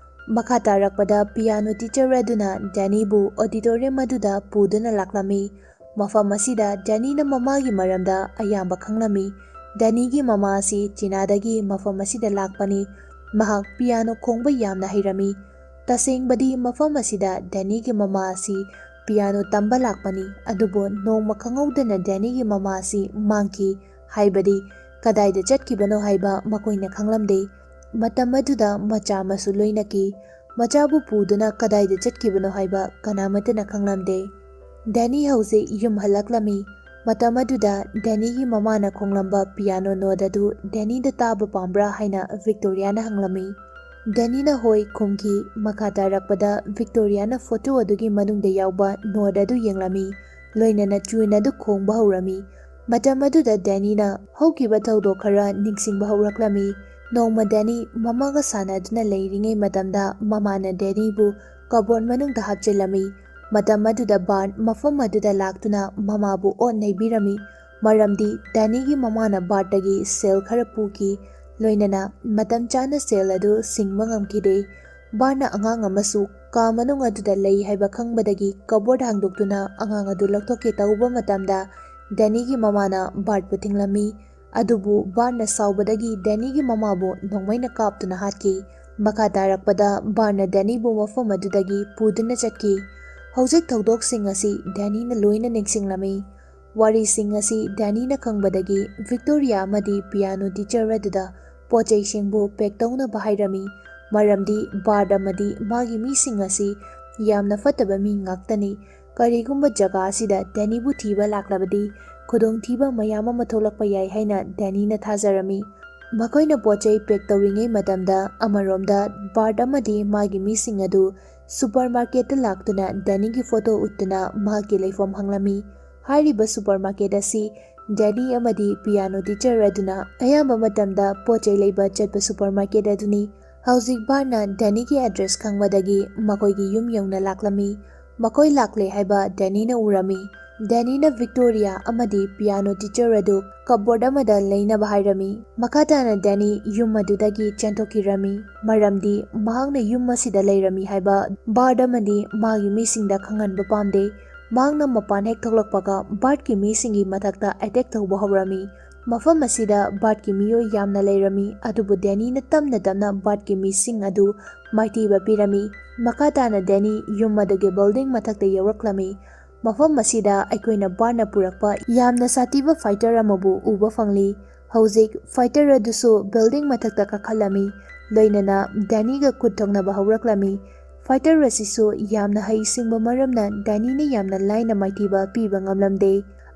ꯃꯈꯥ ꯇꯥꯔꯛꯄꯗ ꯄꯤꯌꯥꯅꯣ ꯇꯤꯆꯔ ꯑꯗꯨꯅ ꯗꯦꯅꯤꯕꯨ ꯑꯣꯗꯤꯇꯣꯔꯤꯌꯝ ꯑꯗꯨꯗ ꯄꯨꯗꯨꯅ ꯂꯥꯛꯂꯝꯃꯤ꯫ ꯃꯐꯝ ꯑꯁꯤꯗ ꯗꯦꯅꯤꯅ ꯃꯃꯥꯒꯤ ꯃꯔꯝꯗ ꯑꯌꯥꯝꯕ ꯈꯪꯂꯝꯃꯤ꯫ ꯗꯦꯅꯤꯒꯤ ꯃꯃꯥ ꯑꯁꯤ ꯆꯤꯅꯥꯗꯒꯤ ꯃꯐꯝ ꯑꯁꯤꯗ ꯂꯥꯛꯄꯅꯤ꯫ ꯃꯍꯥꯛ ꯄꯤꯌꯥꯅꯣ ꯈꯣꯡꯕ ꯌꯥꯝꯅ ꯍꯩꯔꯝꯃꯤ꯫ ꯇꯁꯦꯡꯕꯗꯤ ꯃꯐꯝ ꯑꯁꯤꯗ ꯗꯦꯅꯤꯒꯤ ꯃꯃꯥ ꯑꯁꯤ ꯄꯤꯌꯥꯅꯣ ꯇꯝꯕ ꯂꯥꯛꯄꯅꯤ, ꯑꯗꯨꯕꯨ ꯅꯣꯡꯃ ꯈꯪꯍꯧꯗꯅ ꯗꯦꯅꯤꯒꯤ ꯃꯃꯥ ꯑꯁꯤ ꯃꯥꯡꯈꯤ, ꯍꯥꯏꯕꯗꯤ ꯀꯗꯥꯏꯗ ꯆꯠꯈꯤꯕꯅꯣ ꯍꯥꯏꯕ ꯃꯈꯣꯏꯅ ꯈꯪꯂꯝꯗꯦ꯫ ꯃꯇꯝ ꯑꯗꯨꯗ ꯃꯆꯥ ꯑꯃꯁꯨ ꯂꯣꯏꯅꯈꯤ꯫ ꯃꯆꯥꯕꯨ ꯄꯨꯗꯨꯅ ꯀꯗꯥꯏꯗ ꯆꯠꯈꯤꯕꯅꯣ ꯍꯥꯏꯕ ꯀꯅꯥꯃꯠꯇꯅ ꯈꯪꯂꯝꯗꯦ꯫ ꯗꯦꯅꯤ ꯍꯧꯖꯤꯛ ꯌꯨꯝ ꯍꯜꯂꯛꯂꯝꯃꯤ꯫ ꯃꯇꯝ ꯑꯗꯨꯗ ꯗꯦꯅꯤꯒꯤ ꯃꯃꯥꯅ ꯈꯣꯡꯂꯝꯕ ꯄꯤꯌꯥꯅꯣ ꯅꯣꯠ ꯑꯗꯨ ꯗꯦꯅꯤꯗ ꯇꯥꯕ ꯄꯥꯝꯕ꯭ꯔꯥ ꯍꯥꯏꯅ ꯚꯤꯛꯇꯣꯔꯤꯌꯥꯅ ꯍꯪꯂꯝꯃꯤ꯫ ꯗꯦꯅꯤꯅ ꯍꯣꯏ ꯈꯨꯝꯈꯤ꯫ ꯃꯈꯥ ꯇꯥꯔꯛꯄꯗ ꯚꯤꯛꯇꯣꯔꯤꯌꯥꯅ ꯐꯣꯇꯣ ꯑꯗꯨꯒꯤ ꯃꯅꯨꯡꯗ ꯌꯥꯎꯕ ꯅꯣꯠ ꯑꯗꯨ ꯌꯦꯡꯂꯝꯃꯤ, ꯂꯣꯏꯅꯅ ꯆ꯭ꯌꯨꯟ ꯑꯗꯨ ꯈꯣꯡꯕ ꯍꯧꯔꯝꯃꯤ꯫ ꯃꯇꯝ ꯑꯗꯨꯗ ꯗꯦꯅꯤꯅ ꯍꯧꯈꯤꯕ ꯊꯧꯗꯣꯛ ꯈꯔ ꯅꯤꯡꯁꯤꯡꯕ ꯍꯧꯔꯛꯂꯝꯃꯤ꯫ ꯅꯣꯡꯃ ꯗꯦꯅꯤ ꯃꯃꯥꯒ ꯁꯥꯟꯅꯗꯨꯅ ꯂꯩꯔꯤꯉꯩ ꯃꯇꯝꯗ ꯃꯃꯥꯅ ꯗꯦꯅꯤꯕꯨ ꯀꯕꯣꯔꯗ ꯃꯅꯨꯡꯗ ꯍꯥꯞꯆꯤꯜꯂꯝꯃꯤ꯫ ꯃꯇꯝ ꯑꯗꯨꯗ ꯕꯥꯔꯠ ꯃꯐꯝ ꯑꯗꯨꯗ ꯂꯥꯛꯇꯨꯅ ꯃꯃꯥꯕꯨ ꯑꯣꯠ ꯅꯩꯕꯤꯔꯝꯃꯤ, ꯃꯔꯝꯗꯤ ꯗꯦꯅꯤꯒꯤ ꯃꯃꯥꯅ ꯕꯥꯔꯠꯇꯒꯤ ꯁꯦꯜ ꯈꯔ ꯄꯨꯈꯤ, ꯂꯣꯏꯅꯅ ꯃꯇꯝ ꯆꯥꯅ ꯁꯦꯜ ꯑꯗꯨ ꯁꯤꯡꯕ ꯉꯝꯈꯤꯗꯦ꯫ ꯕꯥꯔꯠꯅ ꯑꯉꯥꯡ ꯑꯃꯁꯨ ꯀꯥ ꯃꯅꯨꯡ ꯑꯗꯨꯗ ꯂꯩ ꯍꯥꯏꯕ ꯈꯪꯕꯗꯒꯤ ꯀꯕꯣꯔꯗ ꯍꯥꯡꯗꯣꯛꯇꯨꯅ ꯑꯉꯥꯡ ꯑꯗꯨ ꯂꯧꯊꯣꯛꯀꯦ ꯇꯧꯕ ꯃꯇꯝꯗ ꯗꯦꯅꯤꯒꯤ ꯃꯃꯥꯅ ꯕꯥꯔꯠꯄꯨ ꯊꯤꯡꯂꯝꯃꯤ꯫ ꯑꯗꯨꯕꯨ ꯕꯥꯔꯠꯅ ꯁꯥꯎꯕꯗꯒꯤ ꯗꯦꯅꯤꯒꯤ ꯃꯃꯥꯕꯨ ꯅꯣꯡꯃꯩꯅ ꯀꯥꯞꯇꯨꯅ ꯍꯥꯠꯈꯤ꯫ ꯃꯈꯥ ꯇꯥꯔꯛꯄꯗ ꯕꯥꯔꯠꯅ ꯗꯦꯅꯤꯕꯨ ꯃꯐꯝ ꯑꯗꯨꯗꯒꯤ ꯄꯨꯗꯨꯅ ꯆꯠꯈꯤ꯫ ꯍꯧꯖꯤꯛ ꯊꯧꯗꯣꯛꯁꯤꯡ ꯑꯁꯤ ꯗꯦꯅꯤꯅ ꯂꯣꯏꯅ ꯅꯤꯡꯁꯤꯡꯂꯝꯃꯤ꯫ ꯋꯥꯔꯤꯁꯤꯡ ꯑꯁꯤ ꯗꯦꯅꯤꯅ ꯈꯪꯕꯗꯒꯤ ꯚꯤꯛꯇꯣꯔꯤꯌꯥ ꯑꯃꯗꯤ ꯄꯤꯌꯥꯅꯣ ꯇꯤꯆꯔ ꯑꯗꯨꯗ ꯄꯣꯠ ꯆꯩꯁꯤꯡꯕꯨ ꯄꯦꯛ ꯇꯧꯅꯕ ꯍꯥꯏꯔꯝꯃꯤ, ꯃꯔꯝꯗꯤ ꯕꯥꯔꯠ ꯑꯃꯗꯤ ꯃꯥꯒꯤ ꯃꯤꯁꯤꯡ ꯑꯁꯤ ꯌꯥꯝꯅ ꯐꯠꯇꯕ ꯃꯤ ꯉꯥꯛꯇꯅꯤ꯫ ꯀꯔꯤꯒꯨꯝꯕ ꯖꯒꯥ ꯑꯁꯤꯗ ꯗꯦꯅꯤꯕꯨ ꯊꯤꯕ ꯂꯥꯛꯂꯕꯗꯤ ꯈꯨꯗꯣꯡꯊꯤꯕ ꯃꯌꯥꯝ ꯑꯃ ꯊꯣꯛꯂꯛꯄ ꯌꯥꯏ ꯍꯥꯏꯅ ꯗꯦꯅꯤꯅ ꯊꯥꯖꯔꯝꯃꯤ꯫ ꯃꯈꯣꯏꯅ ꯄꯣꯠ ꯆꯩ ꯄꯦꯛ ꯇꯧꯔꯤꯉꯩ ꯃꯇꯝꯗ ꯑꯃꯔꯣꯝꯗ ꯕꯥꯔꯠ ꯑꯃꯗꯤ ꯃꯥꯒꯤ ꯃꯤꯁꯤꯡ ꯑꯗꯨ ꯁꯨꯄꯔ ꯃꯥꯔꯀꯦꯠꯇ ꯂꯥꯛꯇꯨꯅ ꯗꯦꯅꯤꯒꯤ ꯐꯣꯇꯣ ꯎꯠꯇꯨꯅ ꯃꯍꯥꯛꯀꯤ ꯂꯩꯐꯝ ꯍꯪꯂꯝꯃꯤ꯫ ꯍꯥꯏꯔꯤꯕ ꯁꯨꯄꯔ ꯃꯥꯔꯀꯦꯠ ꯑꯁꯤ ꯗꯦꯅꯤ ꯑꯃꯗꯤ ꯄꯤꯌꯥꯅꯣ ꯇꯤꯆꯔ ꯑꯗꯨꯅ ꯑꯌꯥꯝꯕ ꯃꯇꯝꯗ ꯄꯣꯠ ꯆꯩ ꯂꯩꯕ ꯆꯠꯄ ꯁꯨꯄꯔ ꯃꯥꯔꯀꯦꯠ ꯑꯗꯨꯅꯤ꯫ ꯍꯧꯖꯤꯛ ꯕꯥꯔꯠꯅ ꯗꯦꯅꯤꯒꯤ ꯑꯦꯗ꯭ꯔꯦꯁ ꯈꯪꯕꯗꯒꯤ ꯃꯈꯣꯏꯒꯤ ꯌꯨꯝ ꯌꯧꯅ ꯂꯥꯛꯂꯝꯃꯤ꯫ ꯃꯈꯣꯏ ꯂꯥꯛꯂꯦ ꯍꯥꯏꯕ ꯗꯦꯅꯤꯅ ꯎꯔꯝꯃꯤ꯫ ꯗꯦꯅꯤꯅ ꯚꯤꯛꯇꯣꯔꯤꯌꯥ ꯑꯃꯗꯤ ꯄꯤꯌꯥꯅꯣ ꯇꯤꯆꯔ ꯑꯗꯨ ꯀꯞꯕꯣꯔꯗ ꯑꯃꯗ ꯂꯩꯅꯕ ꯍꯥꯏꯔꯝꯃꯤ꯫ ꯃꯈꯥ ꯇꯥꯅ ꯗꯦꯅꯤ ꯌꯨꯝ ꯑꯗꯨꯗꯒꯤ ꯆꯦꯟꯊꯣꯛꯈꯤꯔꯝꯃꯤ, ꯃꯔꯝꯗꯤ ꯃꯍꯥꯛꯅ ꯌꯨꯝ ꯑꯁꯤꯗ ꯂꯩꯔꯝꯃꯤ ꯍꯥꯏꯕ ꯕꯥꯔꯠ ꯑꯃꯗꯤ ꯃꯥꯒꯤ ꯃꯤꯁꯤꯡꯗ ꯈꯪꯍꯟꯕ ꯄꯥꯝꯗꯦ꯫ ꯃꯍꯥꯛꯅ ꯃꯄꯥꯟ ꯍꯦꯛ ꯊꯣꯛꯂꯛꯄꯒ ꯕꯥꯔꯠꯀꯤ ꯃꯤꯁꯤꯡꯒꯤ ꯃꯊꯛꯇ ꯑꯦꯇꯦꯛ ꯇꯧꯕ ꯍꯧꯔꯝꯃꯤ꯫ ꯃꯐꯝ ꯑꯁꯤꯗ ꯕꯥꯔꯠꯀꯤ ꯃꯤꯑꯣꯏ ꯌꯥꯝꯅ ꯂꯩꯔꯝꯃꯤ, ꯑꯗꯨꯕꯨ ꯗꯦꯅꯤꯅ ꯇꯞꯅ ꯇꯞꯅ ꯕꯥꯔꯠꯀꯤ ꯃꯤꯁꯤꯡ ꯑꯗꯨ ꯃꯥꯏꯊꯤꯕ ꯄꯤꯔꯝꯃꯤ꯫ ꯃꯈꯥ ꯇꯥꯅ ꯗꯦꯅꯤ ꯌꯨꯝ ꯑꯗꯨꯒꯤ ꯕꯤꯜꯗꯤꯡ ꯃꯊꯛꯇ ꯌꯧꯔꯛꯂꯝꯃꯤ꯫ ꯃꯐꯝ ꯑꯁꯤꯗ ꯑꯩꯈꯣꯏꯅ ꯕꯥꯔꯠꯅ ꯄꯨꯔꯛꯄ ꯌꯥꯝꯅ ꯁꯥꯊꯤꯕ ꯐꯥꯏꯇꯔ ꯑꯃꯕꯨ ꯎꯕ ꯐꯪꯂꯤ꯫ ꯍꯧꯖꯤꯛ ꯐꯥꯏꯇꯔ ꯑꯗꯨꯁꯨ ꯕꯤꯜꯗꯤꯡ ꯃꯊꯛꯇ ꯀꯥꯈꯠꯂꯝꯃꯤ, ꯂꯣꯏꯅꯅ ꯗꯦꯅꯤꯒ ꯈꯨꯠ ꯊꯣꯛꯅꯕ ꯍꯧꯔꯛꯂꯝꯃꯤ꯫ ꯐꯥꯏꯇꯔ ꯑꯁꯤꯁꯨ ꯌꯥꯝꯅ ꯍꯩꯁꯤꯡꯕ ꯃꯔꯝꯅ ꯗꯦꯅꯤꯅ ꯌꯥꯝꯅ ꯂꯥꯏꯅ ꯃꯥꯏꯊꯤꯕ ꯄꯤꯕ ꯉꯝꯂꯝꯗꯦ꯫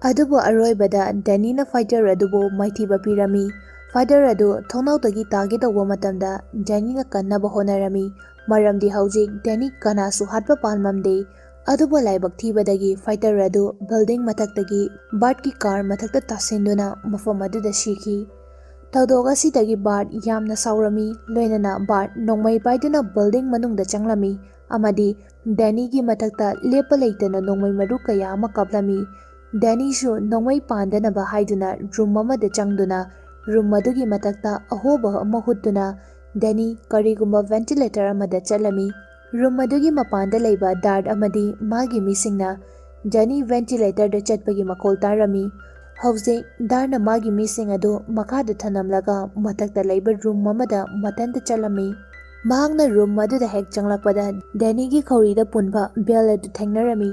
ꯑꯗꯨꯕꯨ ꯑꯔꯣꯏꯕꯗ ꯗꯦꯅꯤꯅ ꯐꯥꯏꯇꯔ ꯑꯗꯨꯕꯨ ꯃꯥꯏꯊꯤꯕ ꯄꯤꯔꯝꯃꯤ꯫ ꯐꯥꯏꯇꯔ ꯑꯗꯨ ꯊꯣꯡꯅꯥꯎꯗꯒꯤ ꯇꯥꯒꯦ ꯇꯧꯕ ꯃꯇꯝꯗ ꯗꯦꯅꯤꯅ ꯀꯟꯅꯕ ꯍꯣꯠꯅꯔꯝꯃꯤ, ꯃꯔꯝꯗꯤ ꯍꯧꯖꯤꯛ ꯗꯦꯅꯤ ꯀꯅꯥꯁꯨ ꯍꯥꯠꯄ ꯄꯥꯝꯂꯝꯗꯦ꯫ ꯑꯗꯨꯕꯨ ꯂꯥꯏꯕꯛ ꯊꯤꯕꯗꯒꯤ ꯐꯥꯏꯇꯔ ꯑꯗꯨ ꯕꯤꯜꯗꯤꯡ ꯃꯊꯛꯇꯒꯤ ꯕꯥꯔꯠꯀꯤ ꯀꯥꯔ ꯃꯊꯛꯇ ꯇꯥꯁꯤꯟꯗꯨꯅ ꯃꯐꯝ ꯑꯗꯨꯗ ꯁꯤꯈꯤ꯫ ꯊꯧꯗꯣꯛ ꯑꯁꯤꯗꯒꯤ ꯕꯥꯔꯠ ꯌꯥꯝꯅ ꯁꯥꯎꯔꯝꯃꯤ, ꯂꯣꯏꯅꯅ ꯕꯥꯔꯠ ꯅꯣꯡꯃꯩ ꯄꯥꯏꯗꯨꯅ ꯕꯤꯜꯗꯤꯡ ꯃꯅꯨꯡꯗ ꯆꯪꯂꯝꯃꯤ ꯑꯃꯗꯤ ꯗꯦꯅꯤꯒꯤ ꯃꯊꯛꯇ ꯂꯦꯞꯄ ꯂꯩꯇꯅ ꯅꯣꯡꯃꯩ ꯃꯔꯨ ꯀꯌꯥ ꯑꯃ ꯀꯥꯞꯂꯝꯃꯤ꯫ ꯗꯦꯅꯤꯁꯨ ꯅꯣꯡꯃꯩ ꯄꯥꯟꯗꯅꯕ ꯍꯥꯏꯗꯨꯅ ꯔꯨꯝ ꯑꯃꯗ ꯆꯪꯗꯨꯅ ꯔꯨꯝ ꯑꯗꯨꯒꯤ ꯃꯊꯛꯇ ꯑꯍꯣꯕ ꯑꯃ ꯍꯨꯠꯇꯨꯅ ꯗꯦꯅꯤ ꯀꯔꯤꯒꯨꯝꯕ ꯚꯦꯟꯇꯤꯂꯦꯇꯔ ꯑꯃꯗ ꯆꯠꯂꯝꯃꯤ꯫ ꯔꯨꯝ ꯑꯗꯨꯒꯤ ꯃꯄꯥꯟꯗ ꯂꯩꯕ ꯗꯥꯔꯠ ꯑꯃꯗꯤ ꯃꯥꯒꯤ ꯃꯤꯁꯤꯡꯅ ꯗꯦꯅꯤ ꯚꯦꯟꯇꯤꯂꯦꯇꯔꯗ ꯆꯠꯄꯒꯤ ꯃꯈꯣꯜ ꯇꯥꯔꯝꯃꯤ꯫ ꯍꯧꯖꯤꯛ ꯗꯥꯔꯠꯅ ꯃꯥꯒꯤ ꯃꯤꯁꯤꯡ ꯑꯗꯨ ꯃꯈꯥꯗ ꯊꯅꯝꯂꯒ ꯃꯊꯛꯇ ꯂꯩꯕ ꯔꯨꯝ ꯑꯃꯗ ꯃꯊꯟꯇ ꯆꯠꯂꯝꯃꯤ꯫ ꯃꯍꯥꯛꯅ ꯔꯨꯝ ꯑꯗꯨꯗ ꯍꯦꯛ ꯆꯪꯂꯛꯄꯗ ꯗꯦꯅꯤꯒꯤ ꯈꯧꯔꯤꯗ ꯄꯨꯟꯕ ꯕꯦꯜ ꯑꯗꯨ ꯊꯦꯡꯅꯔꯝꯃꯤ꯫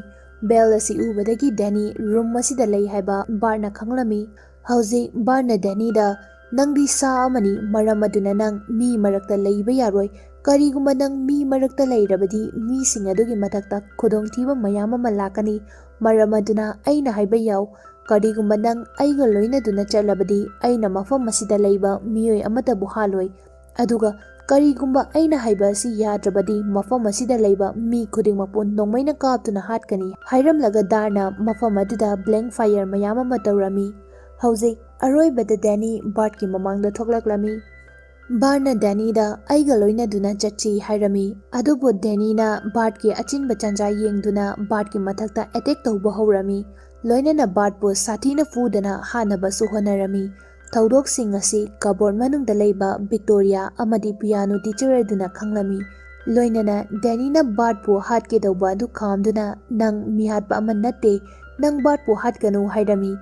ꯕꯦꯜ ꯑꯁꯤ ꯎꯕꯗꯒꯤ ꯗꯦꯅꯤ ꯔꯨꯝ ꯑꯁꯤꯗ ꯂꯩ ꯍꯥꯏꯕ ꯕꯥꯔꯠꯅ ꯈꯪꯂꯝꯃꯤ꯫ ꯍꯧꯖꯤꯛ ꯕꯥꯔꯠꯅ ꯗꯦꯅꯤꯗ, "ꯅꯪꯗꯤ ꯁꯥ ꯑꯃꯅꯤ, ꯃꯔꯝ ꯑꯗꯨꯅ ꯅꯪ ꯃꯤ ꯃꯔꯛꯇ ꯂꯩꯕ ꯌꯥꯔꯣꯏ꯫ ꯀꯔꯤꯒꯨꯝꯕ ꯅꯪ ꯃꯤ ꯃꯔꯛꯇ ꯂꯩꯔꯕꯗꯤ ꯃꯤꯁꯤꯡ ꯑꯗꯨꯒꯤ ꯃꯊꯛꯇ ꯈꯨꯗꯣꯡꯊꯤꯕ ꯃꯌꯥꯝ ꯑꯃ ꯂꯥꯛꯀꯅꯤ꯫ ꯃꯔꯝ ꯑꯗꯨꯅ ꯑꯩꯅ ꯍꯥꯏꯕ ꯌꯥꯎ, ꯀꯔꯤꯒꯨꯝꯕ ꯅꯪ ꯑꯩꯒ ꯂꯣꯏꯅꯗꯨꯅ ꯆꯠꯂꯕꯗꯤ ꯑꯩꯅ ꯃꯐꯝ ꯑꯁꯤꯗ ꯂꯩꯕ ꯃꯤꯑꯣꯏ ꯑꯃꯠꯇꯕꯨ ꯍꯥꯠꯂꯣꯏ꯫ ꯑꯗꯨꯒ ꯀꯔꯤꯒꯨꯝꯕ ꯑꯩꯅ ꯍꯥꯏꯕ ꯑꯁꯤ ꯌꯥꯗ꯭ꯔꯕꯗꯤ ꯃꯐꯝ ꯑꯁꯤꯗ ꯂꯩꯕ ꯃꯤ ꯈꯨꯗꯤꯡꯃꯛꯄꯨ ꯅꯣꯡꯃꯩꯅ ꯀꯥꯞꯇꯨꯅ ꯍꯥꯠꯀꯅꯤ" ꯍꯥꯏꯔꯝꯂꯒ ꯗꯥꯔꯠꯅ ꯃꯐꯝ ꯑꯗꯨꯗ ꯕ꯭ꯂꯦꯡ ꯐꯥꯌꯔ ꯃꯌꯥꯝ ꯑꯃ ꯇꯧꯔꯝꯃꯤ꯫ ꯍꯧꯖꯤꯛ ꯑꯔꯣꯏꯕꯗ ꯗꯦꯅꯤ ꯕꯥꯔꯠꯀꯤ ꯃꯃꯥꯡꯗ ꯊꯣꯛꯂꯛꯂꯝꯃꯤ꯫ ꯕꯥꯔꯠꯅ ꯗꯦꯅꯤꯗ "ꯑꯩꯒ ꯂꯣꯏꯅꯗꯨꯅ ꯆꯠꯁꯤ" ꯍꯥꯏꯔꯝꯃꯤ꯫ ꯑꯗꯨꯕꯨ ꯗꯦꯅꯤꯅ ꯕꯥꯔꯠꯀꯤ ꯑꯆꯤꯟꯕ ꯇꯥꯟꯖꯥ ꯌꯦꯡꯗꯨꯅ ꯕꯥꯔꯠꯀꯤ ꯃꯊꯛꯇ ꯑꯦꯇꯦꯛ ꯇꯧꯕ ꯍꯧꯔꯝꯃꯤ꯫ ꯂꯣꯏꯅꯅ ꯕꯥꯔꯠꯄꯨ ꯁꯥꯊꯤꯅ ꯐꯨꯗꯅ ꯍꯥꯠꯅꯕꯁꯨ ꯍꯣꯠꯅꯔꯝꯃꯤ꯫ ꯊꯧꯗꯣꯛꯁꯤꯡ ꯑꯁꯤ ꯀꯕꯣꯔꯗ ꯃꯅꯨꯡꯗ ꯂꯩꯕ ꯚꯤꯛꯇꯣꯔꯤꯌꯥ ꯑꯃꯗꯤ ꯄꯤꯌꯥꯅꯣ ꯇꯤꯆꯔ ꯑꯗꯨꯅ ꯈꯪꯂꯝꯃꯤ꯫ ꯂꯣꯏꯅꯅ ꯗꯦꯅꯤꯅ ꯕꯥꯔꯠꯄꯨ ꯍꯥꯠꯀꯦ ꯇꯧꯕ ꯑꯗꯨ ꯈꯥꯝꯗꯨꯅ, "ꯅꯪ ꯃꯤꯍꯥꯠꯄ ꯑꯃ ꯅꯠꯇꯦ, ꯅꯪ ꯕꯥꯔꯠꯄꯨ ꯍꯥꯠꯀꯅꯨ" ꯍꯥꯏꯔꯝꯃꯤ꯫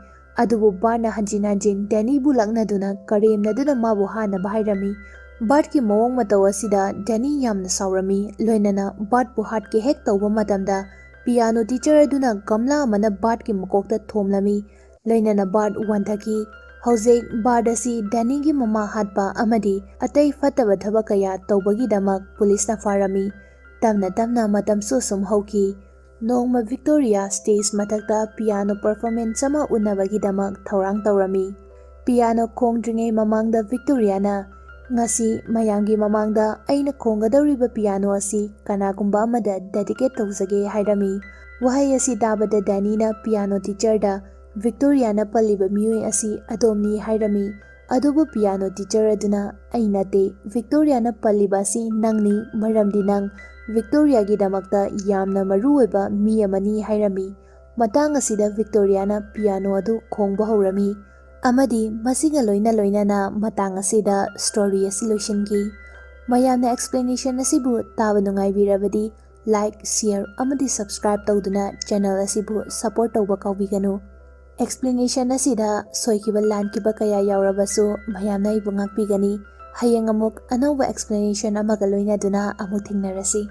ꯑꯗꯨꯕꯨ ꯕꯥꯔꯠꯅ ꯍꯟꯖꯤꯟ ꯍꯟꯖꯤꯟ ꯗꯦꯅꯤꯕꯨ ꯂꯛꯅꯗꯨꯅ ꯀꯔꯦꯝꯅꯗꯨꯅ ꯃꯥꯕꯨ ꯍꯥꯠꯅꯕ ꯍꯥꯏꯔꯝꯃꯤ꯫ ꯕꯥꯔꯠꯀꯤ ꯃꯑꯣꯡ ꯃꯇꯧ ꯑꯁꯤꯗ ꯗꯦꯅꯤ ꯌꯥꯝꯅ ꯁꯥꯎꯔꯝꯃꯤ꯫ ꯂꯣꯏꯅꯅ ꯕꯥꯔꯠꯄꯨ ꯍꯥꯠꯀꯦ ꯍꯦꯛ ꯇꯧꯕ ꯃꯇꯝꯗ ꯄꯤꯌꯥꯅꯣ ꯇꯤꯆꯔ ꯑꯗꯨꯅ ꯒꯝꯂꯥ ꯑꯃꯅ ꯕꯥꯔꯠꯀꯤ ꯃꯀꯣꯛꯇ ꯊꯣꯝꯂꯝꯃꯤ꯫ ꯂꯣꯏꯅꯅ ꯕꯥꯔꯠ ꯋꯥꯟꯊꯈꯤ꯫ ꯍꯧꯖꯤꯛ ꯕꯥꯔꯠ ꯑꯁꯤ ꯗꯦꯅꯤꯒꯤ ꯃꯃꯥ ꯍꯥꯠꯄ ꯑꯃꯗꯤ ꯑꯇꯩ ꯐꯠꯇꯕ ꯊꯕꯛ ꯀꯌꯥ ꯇꯧꯕꯒꯤꯗꯃꯛ ꯄꯨꯂꯤꯁꯅ ꯐꯥꯔꯝꯃꯤ꯫ ꯇꯞꯅ ꯇꯞꯅ ꯃꯇꯝꯁꯨ ꯑꯁꯨꯝ ꯍꯧꯈꯤ꯫ ꯅꯣꯡꯃ ꯚꯤꯛꯇꯣꯔꯤꯌꯥ ꯁ꯭ꯇꯦꯖ ꯃꯊꯛꯇ ꯄꯤꯌꯥꯅꯣ ꯄꯔꯐꯣꯔꯃꯦꯟꯁ ꯑꯃ ꯎꯠꯅꯕꯒꯤꯗꯃꯛ ꯊꯧꯔꯥꯡ ꯇꯧꯔꯝꯃꯤ꯫ ꯄꯤꯌꯥꯅꯣ ꯈꯣꯡꯗ꯭ꯔꯤꯉꯩ ꯃꯃꯥꯡꯗ ꯚꯤꯛꯇꯣꯔꯤꯌꯥꯅ, "ꯉꯁꯤ ꯃꯌꯥꯝꯒꯤ ꯃꯃꯥꯡꯗ ꯑꯩꯅ ꯈꯣꯡꯒꯗꯧꯔꯤꯕ ꯄꯤꯌꯥꯅꯣ ꯑꯁꯤ ꯀꯅꯥꯒꯨꯝꯕ ꯑꯃꯗ ꯗꯦꯗꯤꯀꯦꯠ ꯇꯧꯖꯒꯦ" ꯍꯥꯏꯔꯝꯃꯤ꯫ ꯋꯥꯍꯩ ꯑꯁꯤ ꯇꯥꯕꯗ ꯗꯦꯅꯤꯅ ꯄꯤꯌꯥꯅꯣ ꯇꯤꯆꯔꯗ "ꯚꯤꯛꯇꯣꯔꯤꯌꯥꯅ ꯄꯜꯂꯤꯕ ꯃꯤꯑꯣꯏ ꯑꯁꯤ ꯑꯗꯣꯝꯅꯤ" ꯍꯥꯏꯔꯝꯃꯤ꯫ ꯑꯗꯨꯕꯨ ꯄꯤꯌꯥꯅꯣ ꯇꯤꯆꯔ ꯑꯗꯨꯅ, "ꯑꯩ ꯅꯠꯇꯦ, ꯚꯤꯛꯇꯣꯔꯤꯌꯥꯅ ꯄꯜꯂꯤꯕ ꯑꯁꯤ ꯅꯪꯅꯤ, ꯃꯔꯝꯗꯤ ꯅꯪ ꯚꯤꯛꯇꯣꯔꯤꯌꯥꯒꯤꯗꯃꯛꯇ ꯌꯥꯝꯅ ꯃꯔꯨꯑꯣꯏꯕ ꯃꯤ ꯑꯃꯅꯤ" ꯍꯥꯏꯔꯝꯃꯤ꯫ ꯃꯇꯥꯡ ꯑꯁꯤꯗ ꯚꯤꯛꯇꯣꯔꯤꯌꯥꯅ ꯄꯤꯌꯥꯅꯣ ꯑꯗꯨ ꯈꯣꯡꯕ ꯍꯧꯔꯝꯃꯤ꯫ ꯑꯃꯗꯤ ꯃꯁꯤꯒ ꯂꯣꯏꯅ ꯂꯣꯏꯅꯅ ꯃꯇꯥꯡ ꯑꯁꯤꯗ ꯁ꯭ꯇꯣꯔꯤ ꯑꯁꯤ ꯂꯣꯏꯁꯤꯟꯈꯤ꯫ ꯃꯌꯥꯝꯅ ꯑꯦꯛꯁꯄ꯭ꯂꯦꯅꯦꯁꯟ ꯑꯁꯤꯕꯨ ꯇꯥꯕ ꯅꯨꯡꯉꯥꯏꯕꯤꯔꯕꯗꯤ ꯂꯥꯏꯛ, ꯁꯤꯌꯔ ꯑꯃꯗꯤ ꯁꯕꯁꯀ꯭ꯔꯥꯏꯕ ꯇꯧꯗꯨꯅ ꯆꯦꯅꯦꯜ ꯑꯁꯤꯕꯨ ꯁꯄꯣꯔꯠ ꯇꯧꯕ ꯀꯥꯎꯕꯤꯒꯅꯨ꯫ ꯑꯦꯛꯁꯄ꯭ꯂꯦꯅꯦꯁꯟ ꯑꯁꯤꯗ ꯁꯣꯏꯈꯤꯕ ꯂꯥꯟꯈꯤꯕ ꯀꯌꯥ ꯌꯥꯎꯔꯕꯁꯨ ꯃꯌꯥꯝꯅ ꯑꯩꯕꯨ ꯉꯥꯛꯄꯤꯒꯅꯤ꯫ ꯍꯌꯦꯡ ꯑꯃꯨꯛ ꯑꯅꯧꯕ ꯑꯦꯛꯁꯄ꯭ꯂꯦꯅꯦꯁꯟ ꯑꯃꯒ ꯂꯣꯏꯅꯗꯨꯅ ꯑꯃꯨꯛ ꯊꯦꯡꯅꯔꯁꯤ꯫